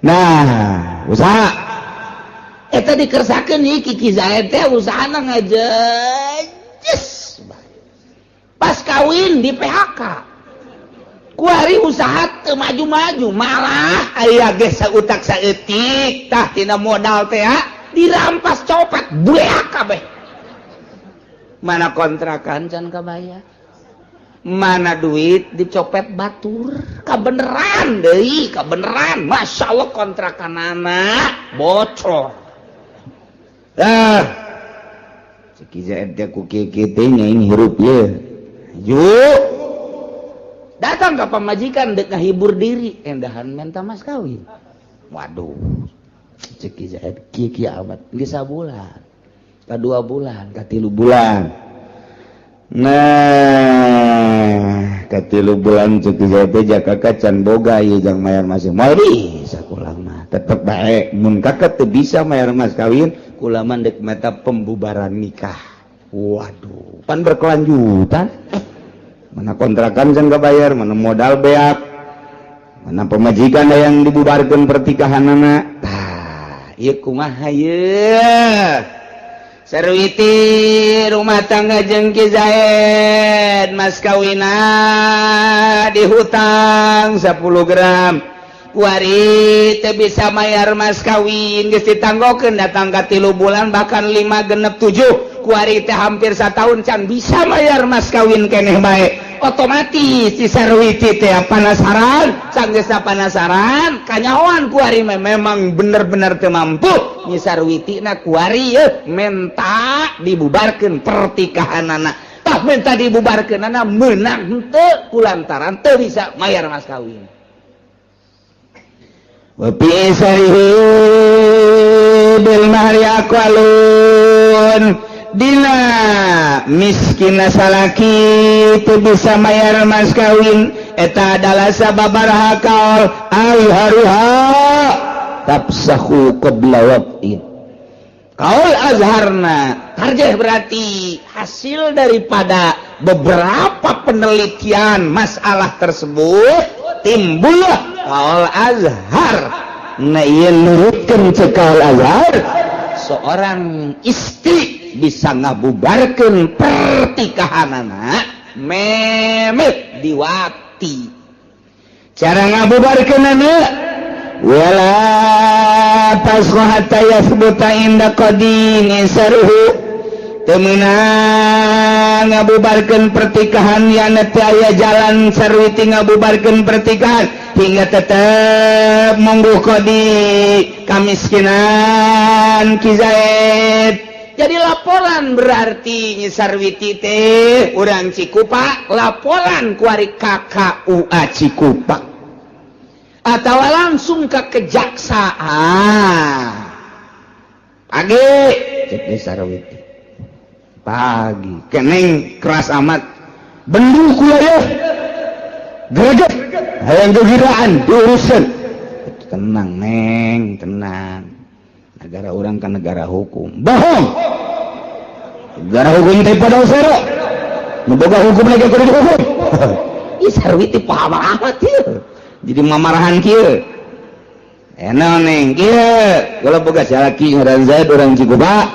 S2: Nah, usaha eta dikersakeun ieu Ki Zaid teh usahana ngajejes. Pas kawin di PHK. Kuari usaha teu maju-maju, malah aya ge sautak saeutik tah tina modal teh dirampas copet bueak kabeh. Mana kontrakan can kabayar, mana duit dicopet batur, kabeneran deui, kabeneran. Masya Allah kontrakanana bocor. Ah, cek Zaid teh ku kieu teh nya hirup ieu. Yuk, datang Datang ke pamajikan dek ngahibur diri, endahan minta mas kawin. Waduh, cek Ki Zaid kieu kieu amat geus sabulan ka 2 bulan ka 3 bulan. Nah, ka 3 bulan cek Ki Zaid teh, jaka can boga ieu jang mayar masih moal bisa, kula mah tetep bae mun kakak teu bisa mayar mas kawin, kula mah dek meta pembubaran nikah. Waduh, pan berkelanjutan, mana kontrakan can bayar, mana modal beak, mana pemajikan yang dibubarkan pertikahan anak. Tah, ieu kumaha ieu? Sarwiti rumah tangga jeung Ki Zaid, mas kawina dihutang 10 gram, kuari teu bisa mayar mas kawin, geus ditanggokeun datang ka 3 bulan, bahkan 5 genep 7, kuari teh hampir setahun can bisa mayar mas kawin keneh bae. Otomatis si Sarwiti teh penasaran. Sanggeus penasaran, kanyahoan kuari memang bener-bener teu mampu Nyi Sarwiti na, kuari ye menta dibubarkeun pertikahanana. Tah, menta dibubarkeun anak menang henteu kulantaran teu bisa mayar mas kawin? Wa fi isarihi bil mahri aqwalun. Dina miskin salaki itu bisa mayar mas kawin, eta adalah sababaraha kaul. Azharuha tafsakhu qabla waqtin. Kaul azharna tarjih, berarti hasil daripada beberapa penelitian masalah tersebut timbullah kaul azhar. Nah, iya, nurutkan cek kaul azhar, seorang istri bisa ngabubarkan pertikahan anak memet diwati. Cara ngabubarkan anak, wala tafsakhu hatta yathbuta inda qadin isaruhu. Teu meunang ngabubarkan pertikahan yang nanti aya jalan Sarwiti ngabubarkan pertikahan hingga tetap monggo kodi kamiskinan Ki Zaid. Jadi laporan, berarti Nyi Sarwiti teh urang Cikupa, laporan kuari KKUA Cikupa atau langsung ke kejaksaan. Pagi, cek Nyi Sarwiti, pagi keneng keras amat bendu kula ya, greget hayang gegiraan diurusan. Tenang, Neng, tenang, negara orang kan negara hukum. Bohong, negara hukum teh pada sero nu boga hukum lagi kudu dihukum. Ih, Sarwiti paham amat ieu, jadi mamarahan kieu. Enak, Neng, kieu kalau boga salaki ngaran Zaid, urang Cikupa,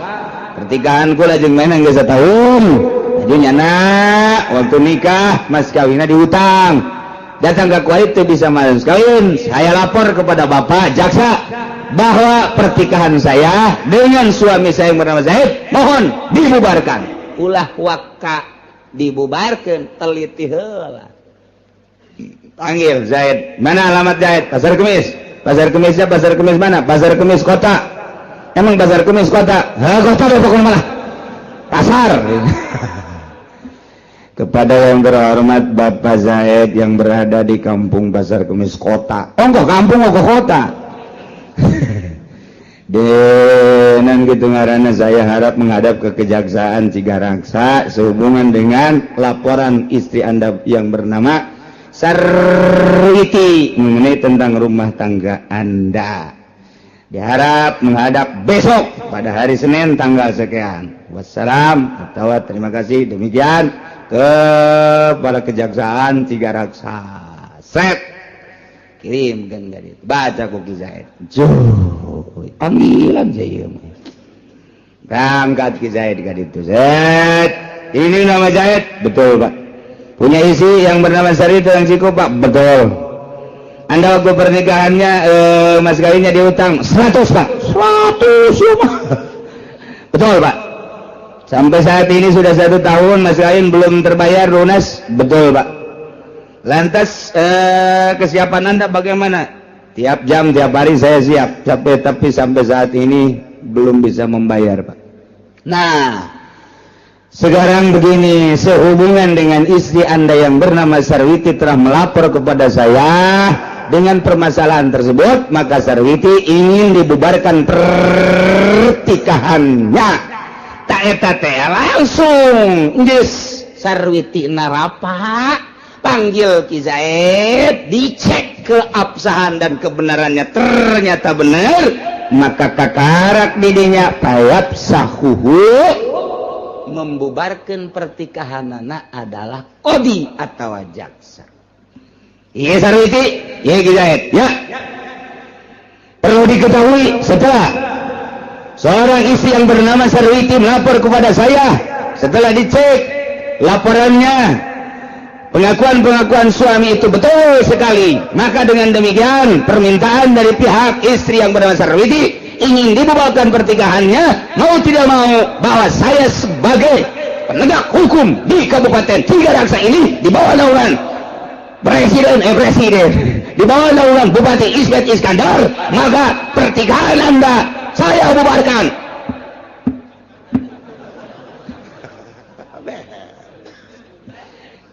S2: pertikahan kula jeung mainan geus satahun. Jadi nyana waktu nikah mas kawinna dihutang, datang ke kuari teu bisa mas kawin. Saya lapor kepada bapak jaksa bahwa pertikahan saya dengan suami saya yang bernama Zaid mohon dibubarkan. Ulah waka dibubarkan, teliti heula. Panggil Zaid. Mana alamat Zaid? Pasar Kemis. Pasar Kemisnya Pasar Kemis mana? Pasar Kemis kota. Emang Pasar Kemis kota? Ha, kota deh pokoknya malah pasar. Kepada yang terhormat Bapak Zaid yang berada di kampung Pasar Kemis kota. Oh enggak, kampung kok kota. Denan gitu ngaranna, saya harap menghadap ke Kejaksaan Cigaraksa sehubungan dengan laporan istri Anda yang bernama Sarwiti mengenai tentang rumah tangga Anda. Diharap menghadap besok pada hari Senin tanggal sekian. Wassalam atau terima kasih, demikian kepada Kejaksaan Cigaraksa. Set, kirim kan itu baca ku Ki Zaid. Panggilan saya berangkat Ki Zaid ka ditu. Zaid, ini nama Zaid betul, Pak? Punya istri yang bernama Sari itu yang Ciko, Pak? Betul. Anda waktu pernikahannya mas kawinnya diutang 100, Pak? 100 ya, Pak? Betul, Pak. Sampai saat ini sudah satu tahun mas kawin belum terbayar lunas? Betul, Pak. Lantas kesiapan Anda bagaimana? Tiap jam, tiap hari saya siap. Sampai tapi sampai saat ini belum bisa membayar, Pak. Nah, Sekarang begini, sehubungan dengan istri Anda yang bernama Sarwiti telah melapor kepada saya dengan permasalahan tersebut, maka Sarwiti ingin dibubarkan pertikahannya. Tak eta teh langsung geus Sarwiti narapa, panggil Ki Zaid, dicek keabsahan dan kebenarannya, ternyata benar, maka kakarak didinya payap sahuhu membubarkan pertikahanana adalah kodi atau jaksa. Iya Sarwiti, iya Ki Zaid, ya. Perlu diketahui setelah seorang istri yang bernama Sarwiti melapor kepada saya, setelah dicek laporannya, pengakuan-pengakuan suami itu betul sekali, maka dengan demikian permintaan dari pihak istri yang bernama Sarwiti ingin dibubarkan pertikahannya, mau tidak mau bahwa saya sebagai penegak hukum di Kabupaten Tiga Raksa ini di bawah naungan presiden di bawah naungan Bupati Ismet Iskandar, maka pertikahan Anda saya bubarkan.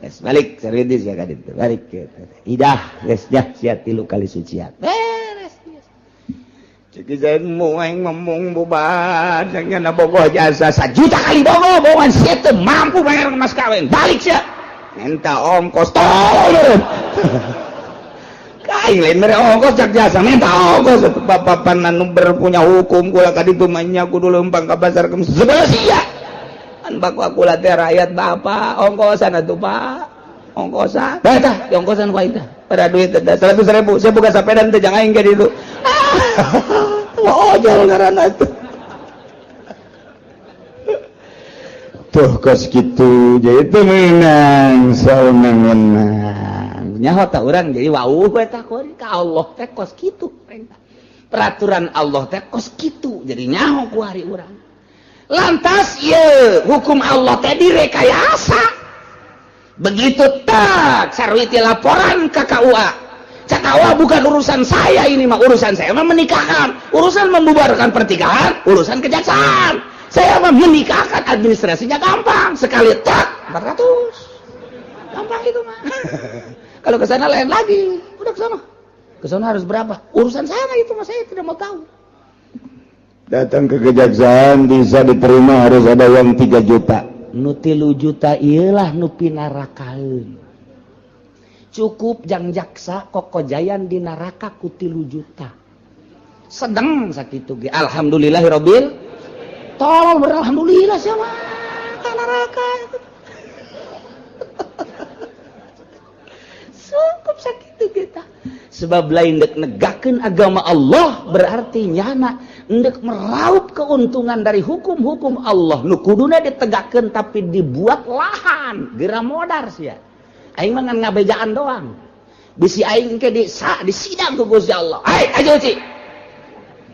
S2: Yes, balik serius ya kan itu balik idah geus dah sia 3 kali sucian beres. Cek Zaid aing ngomong bubar jangan bogoh jasa 1 juta kali bogoh bohongan sia teu mampu bayar mas kawin balik sia minta ongkos tolong kaing lain mere ongkos cak jasa minta ongkos bapak anu berpunya hukum kula ka ditu mah nya kudu leumpang ka pasar sebelah sia an baku kula teh rakyat bapak ongkosan atuh pak ongkosan tah di ongkosan ku aing tah pada duit teh 100.000 saya buka sepeda teh jangan aing ka ditu. Oh, ojol ngaranna tuh. Tuh kos kitu jadi teu meunang saunang-unang. Nyaho tah urang jadi wauh we tah ka Allah teh kos kitu perintah. Peraturan Allah teh kos kitu jadi nyaho ku hari urang. Lantas ieu hukum Allah teh direkayasa. Begitu tak Sarwiti laporan ke KUA. Cakawa bukan urusan saya ini mah, urusan saya mah menikahkan, urusan membubarkan pertikahan, urusan kejaksaan. Saya mah menikahkan, administrasinya gampang, sekali tak 400. Gampang itu mah. Kalau ke sana lain lagi, udah ke sana. Ke sana harus berapa? Urusan sana itu mah saya tidak mau tahu. Datang ke kejaksaan bisa diterima harus ada uang 3 juta. Nu 3 juta ieulah nu pinarakaeun. Cukup jang jaksa kokojayan di neraka ku 3 juta. Sedang sakitu ge alhamdulillahirabbil tolol beralhamdulillah siapa ka neraka. Cukup sakitu kita. Sebab lain dek negakeun agama Allah berarti nyana ndek meraup keuntungan dari hukum-hukum Allah nu kuduna ditegakkeun tapi dibuat lahan geura modar sia. Aing mah ngan ngabejaan doang. Bisi aing ke di sidang ku Gusti Allah. Ai aja uci.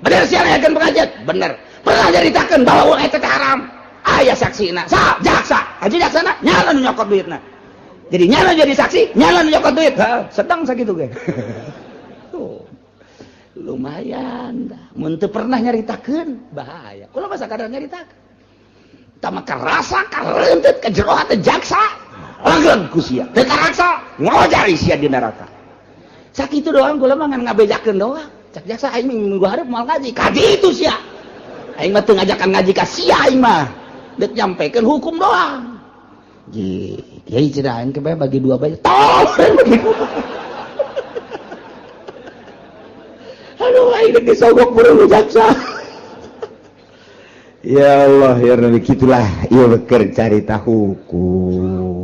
S2: Bener sia ngayakeun pengajian? Bener. Pernah nyaritakeun bahwa uang eta teh haram. Aya saksina. Sa, jaksa. Aja jaksana nyala nu nyokot duitna. Jadi nyala jadi saksi, nyala nu nyokot duit. Heeh, sedang sakitu ge. Tuh. Lumayan dah. Mun teu pernah nyaritakeun bahaya. Kula mah sakadar nyaritakeun. Tah mah karasa kareunteut ka jero hate jaksa. Langgeng ku sia. Teu karaksa, ngojar sia di neraka. Sakitu doang kula mah ngan ngabejakeun doang. Cak jaksa aing minggu hareup moal ngaji. Kaji itu sia. Aing mah teu ngajakan ngaji ka sia aing mah. Deuk nyampekeun hukum doang. Ji, kiai cenah aing ke bagi dua bae. Tolong bagi dua. Aduh aing deuk disogok buru jaksa. Ya Allah ya Rabbi, gitulah ieu beker carita hukum.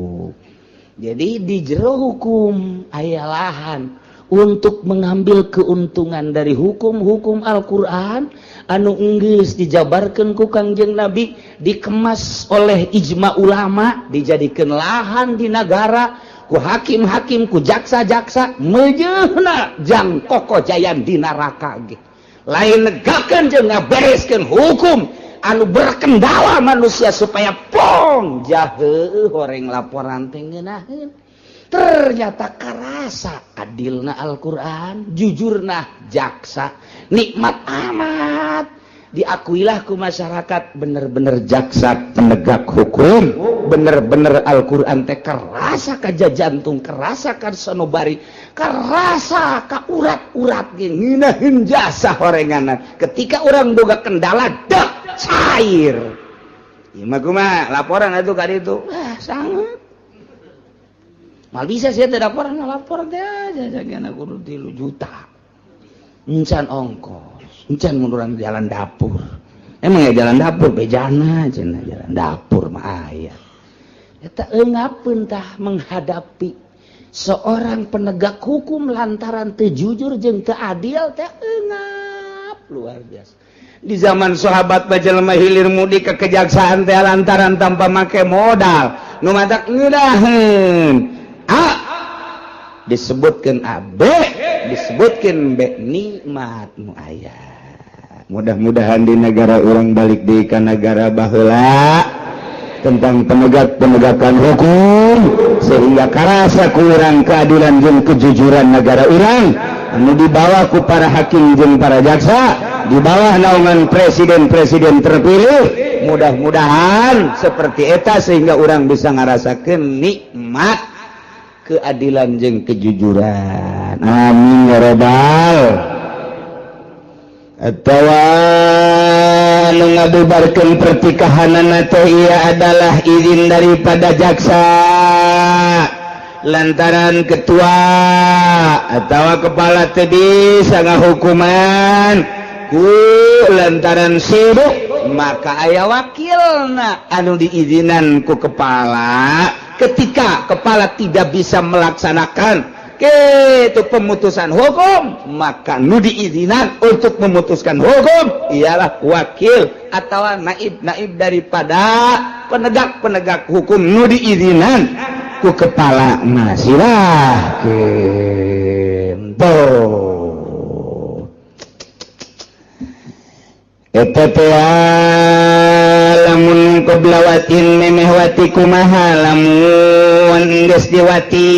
S2: Jadi di jero hukum aya lahan untuk mengambil keuntungan dari hukum-hukum Al-Qur'an anu enggeus dijabarkeun ku Kangjeng Nabi, dikemas oleh ijma ulama, dijadikeun lahan di nagara ku hakim-hakim, ku jaksa-jaksa meujeuhna jang kokojayan di neraka ge. Lain negakeun jeung ngabereskeun hukum anu berkendala manusia supaya pong jahe horeng laporan teh ngeunaheun. Ternyata karasa adilna Al-Qur'an, jujurna jaksa, nikmat amat. Diakuilah ku masyarakat, bener-bener jaksa penegak hukum, bener-bener Al-Quran teh kerasa ka jantung, kerasa ka sanubari, kerasa ka urat-urat, ngeunaheun jasa horenganan. Ketika orang boga kendala, dak cair. Ieu mah kumaha laporan atuh ka ditu? Wah, sangat mal bisa sih teh laporan, lapor teh aja jangan kudu 3 juta, encan ongkos, encan mun urang jalan dapur. Emang ya jalan dapur bejana cenah, jalan dapur mah aya. Eta eungapeun tah menghadapi seorang penegak hukum lantaran teu jujur jeung teu adil teh, eungap luar biasa. Di zaman sahabat mah jelema hilir mudik ke kejaksaan teh lantaran tanpa make modal nu matak ngeunaheun. A disebutkan A, B disebutkan B, nikmat nu aya. Mudah-mudahan di negara orang balik di ke negara baheula tentang penegak-penegakan hukum, sehingga karasa kurang keadilan jeung kejujuran negara urang anu dibawa ku para hakim jeung para jaksa di bawah naungan presiden-presiden terpilih. Mudah-mudahan seperti eta, sehingga orang bisa ngerasakan nikmat keadilan jeung kejujuran. Amin ya robbal. Atawa nu ngabubarkeun pertikahanana teh ia adalah izin daripada jaksa, lantaran ketua atau kepala teu bisa ngahukuman ku lantaran sibuk, maka aya wakilna anu diizinan ku kepala. Ketika kepala tidak bisa melaksanakan itu pemutusan hukum, maka nu diizinan untuk memutuskan hukum ialah wakil atau naib-naib daripada penegak-penegak hukum nu diizinan ku kepala. Masirah gitu. Eta teh lamun qabla watin, memeh wati kumaha? Lamun geus diwati,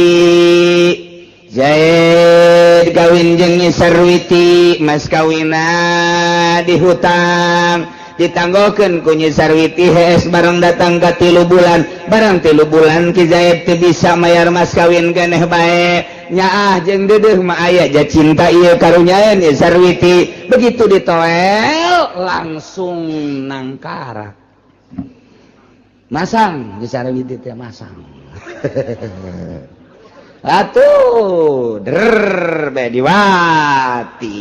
S2: Zaid kawin jeung Nyi Sarwiti, mas kawina dihutang, ditanggokeun ku Nyi Sarwiti. Hees, barang datang ka 3 bulan, barang 3 bulan Ki Zaid teu bisa mayar mas kawin keneh bae. Nyaah jeung deudeuh mah aya ja cinta ieu karunyaan Nyi Sarwiti. Begitu ditoel, langsung nangkarak, masang Nyi Sarwiti teh, masang atuh der bae diwati.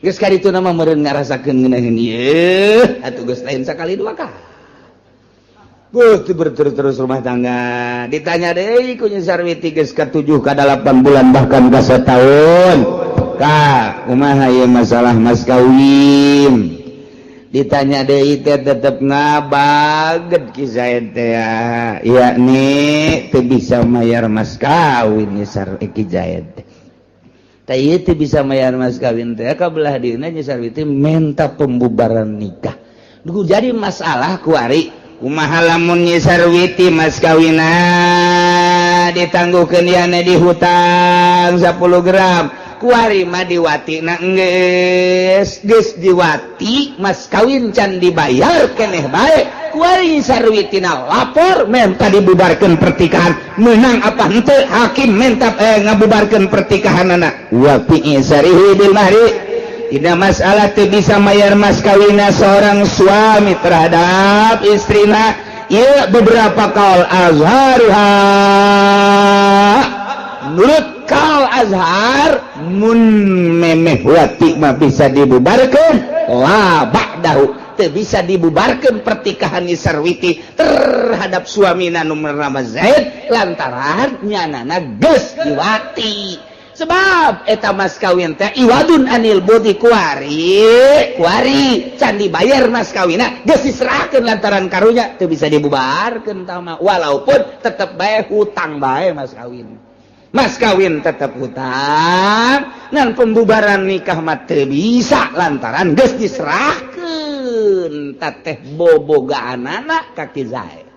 S2: Geus kaditu nama meureun ngarasakeun ngeunaheun ieu atuh, geus lain sakali dua kali. Buh, berterus-terus rumah tangga. Ditanya deui ku Nyi Sarwiti geus ka 7 ka 8 bulan, bahkan ka setahun. Ka, kumaha ieu masalah mas kawin? Ditanya deui teh tetep ngabaget Ki Zaid teh ya. Yakni teu bisa mayar mas kawin Nyi Sar Ki Zaid teh. Tah, ieu teu bisa mayar mas kawin teh, ka belah dieuna Nyi Sarwiti minta pembubaran nikah. Duh, jadi masalah kuari kumaha lamun Nyi Sarwiti mas kawina ditangguhkeun, yane dihutang 10 gram, kuari mah diwati na geus, geus diwati, mas kawin can dibayar keneh bae, kuari Nyi Sarwitina lapor minta dibubarkeun pertikahan. Menang apa henteu hakim minta ngabubarkeun pertikahan anak? Wa fi isarihi bil mahri. Tidak masalah teu bisa mayar mas kawina seorang suami terhadap istrina ya, beberapa kaul azharuha, menurut kaul azhar, mun memeh wati mah bisa dibubarkan, la ba'dahu teu bisa dibubarkan pertikahan Nyi Sarwiti terhadap suamina nu bernama Zaid, lantaran nyanana geus diwati, sebab eta mas kawin teh iwadun anil budi. Kuari kuari can dibayar mas kawina geus diserahkeun, lantaran karunya teu bisa dibubarkeun tah, walaupun tetep bae hutang bae mas kawin, mas kawin tetap hutang. Dan pembubaran nikah mah teu bisa lantaran geus diserahkeun teteh bobogaanana ka Ki Zaid.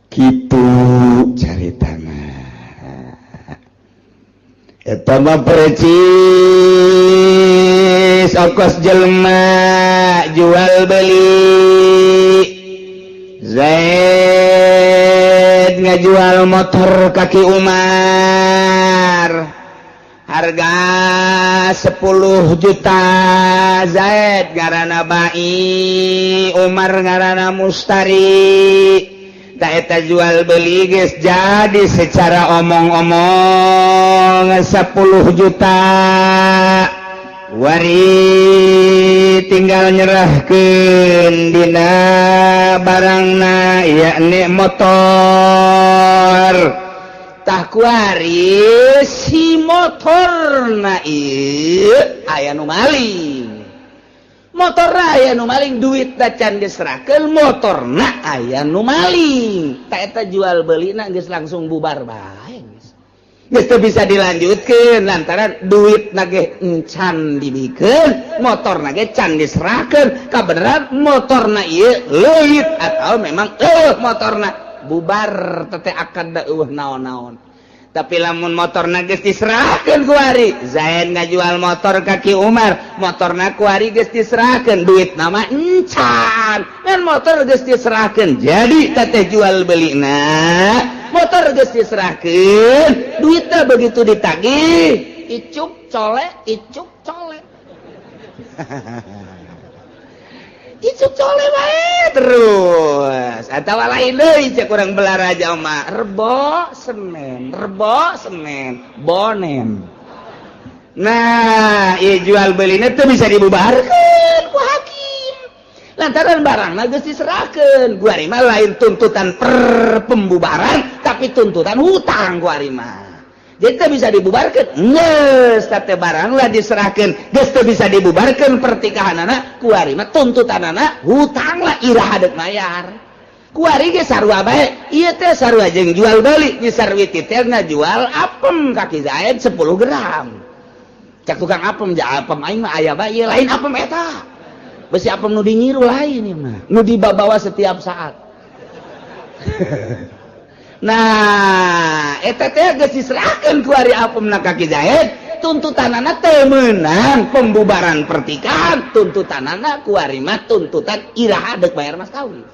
S2: Kitu caritana. Eta mah precis. Geus okos jelema jual beli. Zaid ngajual motor ka Ki Umar harga 10 juta. Zaid ngarana bai, Umar ngarana mustari. Tah, eta jual beli geus jadi secara omong-omong 10 juta. Wari tinggal nyerahkeun dina barangna, yakni motor. Tah, kuari si motorna ieu aya nu maling. Motor aya nu maling, duit can diserahkeun, motorna aya nu maling. Tah, eta jual belina geus langsung bubar bae, geus teu bisa dilanjutkeun lantaran duit nage encan dibikeun, motor nage can diserahkeun. Kabeneran motorna ieu leuit atau memang motorna, bubar tete akad, da eueuh naon-naon. Tapi lamun motor geus diserahkeun kuari, Zaid ngajual motor ka Ki Umar, motorna kuari geus diserahkeun, duit nama encan kan, motor geus diserahkeun, jadi teteh jual belina. Motor geus diserahkeun, duitnya begitu ditagih, icuk colek, icuk colek, icuk colek bae terus. Atau lain deui, cek urang Balaraja mah, Rebo Senen, Rebo Senen bonen. Nah, ieu jual belina teu bisa dibubarkeun ku hakim lantaran barangna geus diserahkeun. Kuari mah lain tuntutan per pembubaran, tapi tuntutan hutang kuari mah. Jadi teu bisa dibubarkan. Geus teh barang lah diserahkeun, geus teu bisa dibubarkan pertikahanana. Kuari mah tuntutanana hutang lah, iraha deuk mayar? Kuari ge sarua bae ieu teh, sarua jeung jual beli. Nyi Sarwiti teh ngajual apem ka Ki Zaid 10 gram. Cak tukang apem, "Ja, apem aing mah aya bae." "Ieu lain apem eta, besi apem nu dinyiru lain, ieu mah nu dibawa setiap saat." Nah, eta teh geus diserahkeun kuari apemna ka Ki Zaid, tuntutanana teu meunang pembubaran pertikahan. Tuntutanana kuari mah tuntutan iraha deuk bayar mas kawin.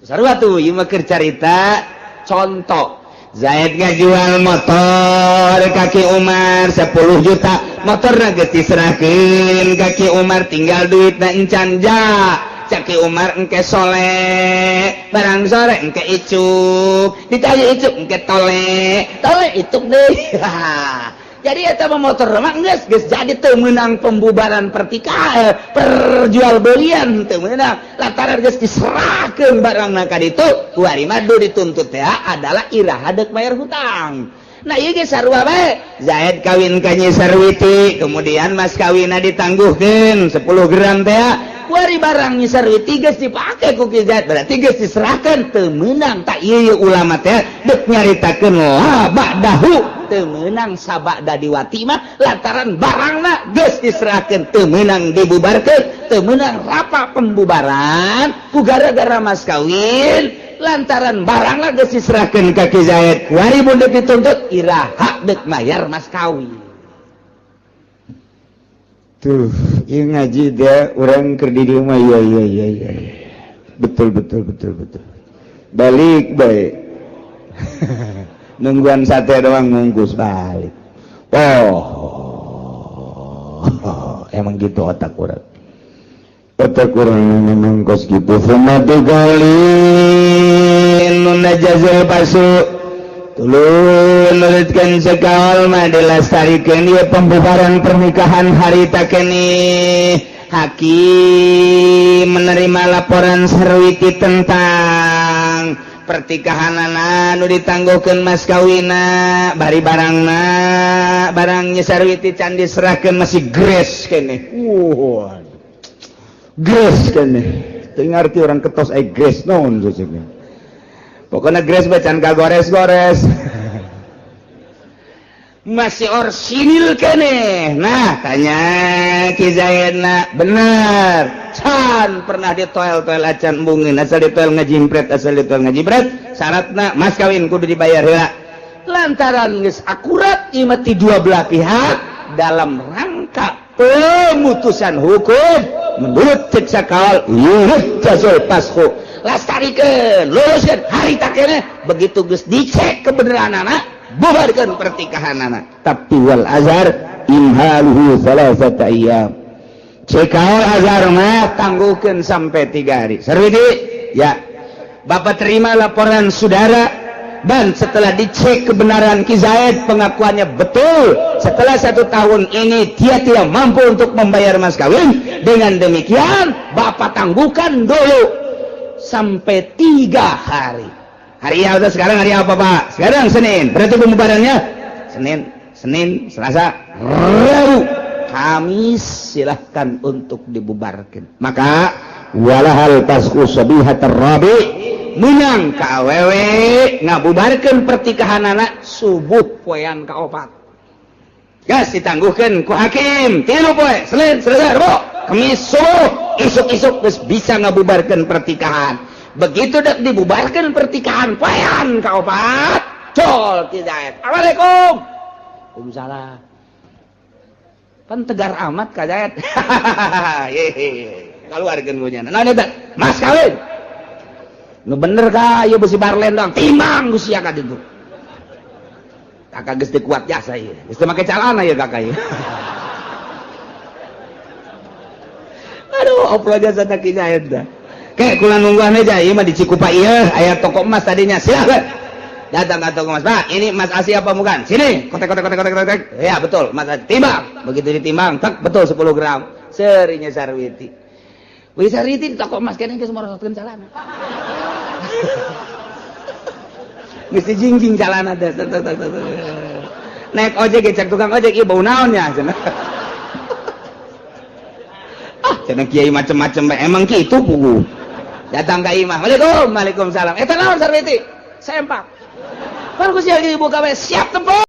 S2: Sarua tuh ieu mah keur carita contoh. Zaid ngajual motor ka Ki Umar 10 juta, motorna geus diserahkeun ka Ki Umar, tinggal duitna encan. "Ja," cak Ki Umar, "engke sole." Barang sore, engke icuk. Ditanya icuk, engke tole tole, icuk deui. Jadi eta mah motor mah geus geus jadi, teu meunang pembubaran pertikahan, perjual belian teu meunang lantaran geus diserahkeun barangna ka ditu. Kuari mah dituntut teh adalah iraha deuk bayar hutang. Nah, ieu ge sarua bae. Zaid kawin ka Nyi Sarwiti, kemudian mas kawinna ditangguhkeun 10 gram teh. Kuari barang Nyi Sarwiti geus dipake ku Ki Zaid, berarti geus diserahkeun, teu meunang. Tak ieu ulama teh deuk nyaritakeun la ba'dahu, teu meunang sabada diwati mah lantaran barangna geus diserahkeun, teu meunang dibubarkeun, teu meunang rapa pembubaran ku gara-gara mas kawin lantaran barangna geus diserahkeun ka Ki Zaid. Kuari mun deuk dituntut, iraha deuk mayar mas kawin?
S3: Tuh, ieu ngaji dia urang keur di dieu mah, iya, betul betul betul betul. Balik bae, nungguan sate doang, ngungkus balik. Oh, emang gitu otak urang, otak urang memang kos gitu. Summa tugalin najazil pasu, tuluy nurutkeun sekaol mah dilestarikan ieu pembubaran pernikahan. Harita keneh hakim menerima laporan Sarwiti tentang pertikahan anu ditangguhkan mas kawina, bari barangna, barangnya Sarwiti can diserahkan, masih gres keneh. Wah, gres keneh. Teu ngarti orang ketos ai gres naon. Pokoknya gres bacaan kagores-gores, masih orsinil keneh. Nah, tanya Ki Zaidna, bener can pernah ditoel-toel acan embungeun, asal ditoel ngajimpret, asal ditoel ngajimpret. Syaratna mas kawin kudu dibayar heula lantaran geus akurat ieu mah ti dua belah pihak dalam rangka Pemutusan hukum menurut cek sakal yurjazul fasku, lastarikeun, luruskeun harita keneh. Begitu geus dicek kebenaran anak, bubarkeun pertikahan anak.
S2: Tapi wal azhar imhaluhu salasata ayyam.
S3: Cek kaul azhar mah tangguhkeun sampai 3 hari. Sarwiti ya, Bapak terima laporan saudara dan setelah dicek kebenaran Ki Zaid, pengakuannya betul, setelah satu tahun ini dia tidak mampu untuk membayar mas kawin. Dengan demikian Bapak tangguhkan dulu sampai 3 hari. Hari ya udah, sekarang hari apa, Pak? Sekarang Senin, berarti pembubarannya Senin, Senin, Selasa, Rabu, Kamis, silahkan untuk dibubarkan. Maka
S2: walahal fasku sabihatar rabi.
S3: Menang ka awewe ngabubarkan pertikahan anak subuh poean kaopat. Gas ditangguhkan ku hakim 3 poe, Senin, Selasa, Rabu, Kamis subuh, isuk-isuk geus bisa ngabubarkan pertikahan. Begitu dek dibubarkan pertikahan poean kaopat, col tidak, "Assalamualaikum." "Waalaikumsalam." Pan tegar amat ka Zaid. Hehehe, keluarkeun ku nya. Naon eta? Mas kawin. Nu bener ka ieu besi barlen dong, timbang ku sia ka ditu. Kakak geus teu kuat jasa ieu. Geus teu make calana ieu kakak ieu. Aduh, oplo jasa tak kinya eta. Kayak kula nungguan aja, ieu mah di Cikupa ieu aya toko emas tadinya. Silakan. Datang ke toko emas, "Pak, ini emas asli apa bukan? Sini, kotek kotek kotek kotek kotek." "Ya, betul, emas asli." Timbang. Begitu ditimbang, tak betul 10 gram. Serinya Sarwiti. Wih, Sarwiti di toko emas kene geus morosotkeun calana. Geus dijingjing calana teh. Naik ojek, cek tukang ojek, "Ieu bau naon ya?" cenah. "Ah," cenah, "kiai macem-macem bae." Emang kitu pugu. Datang ka imah. "Waalaikum, waalaikumsalam. Eta naon, Sarwiti?" "Sempak." Pan ku sia dibuka bae, siap tempur.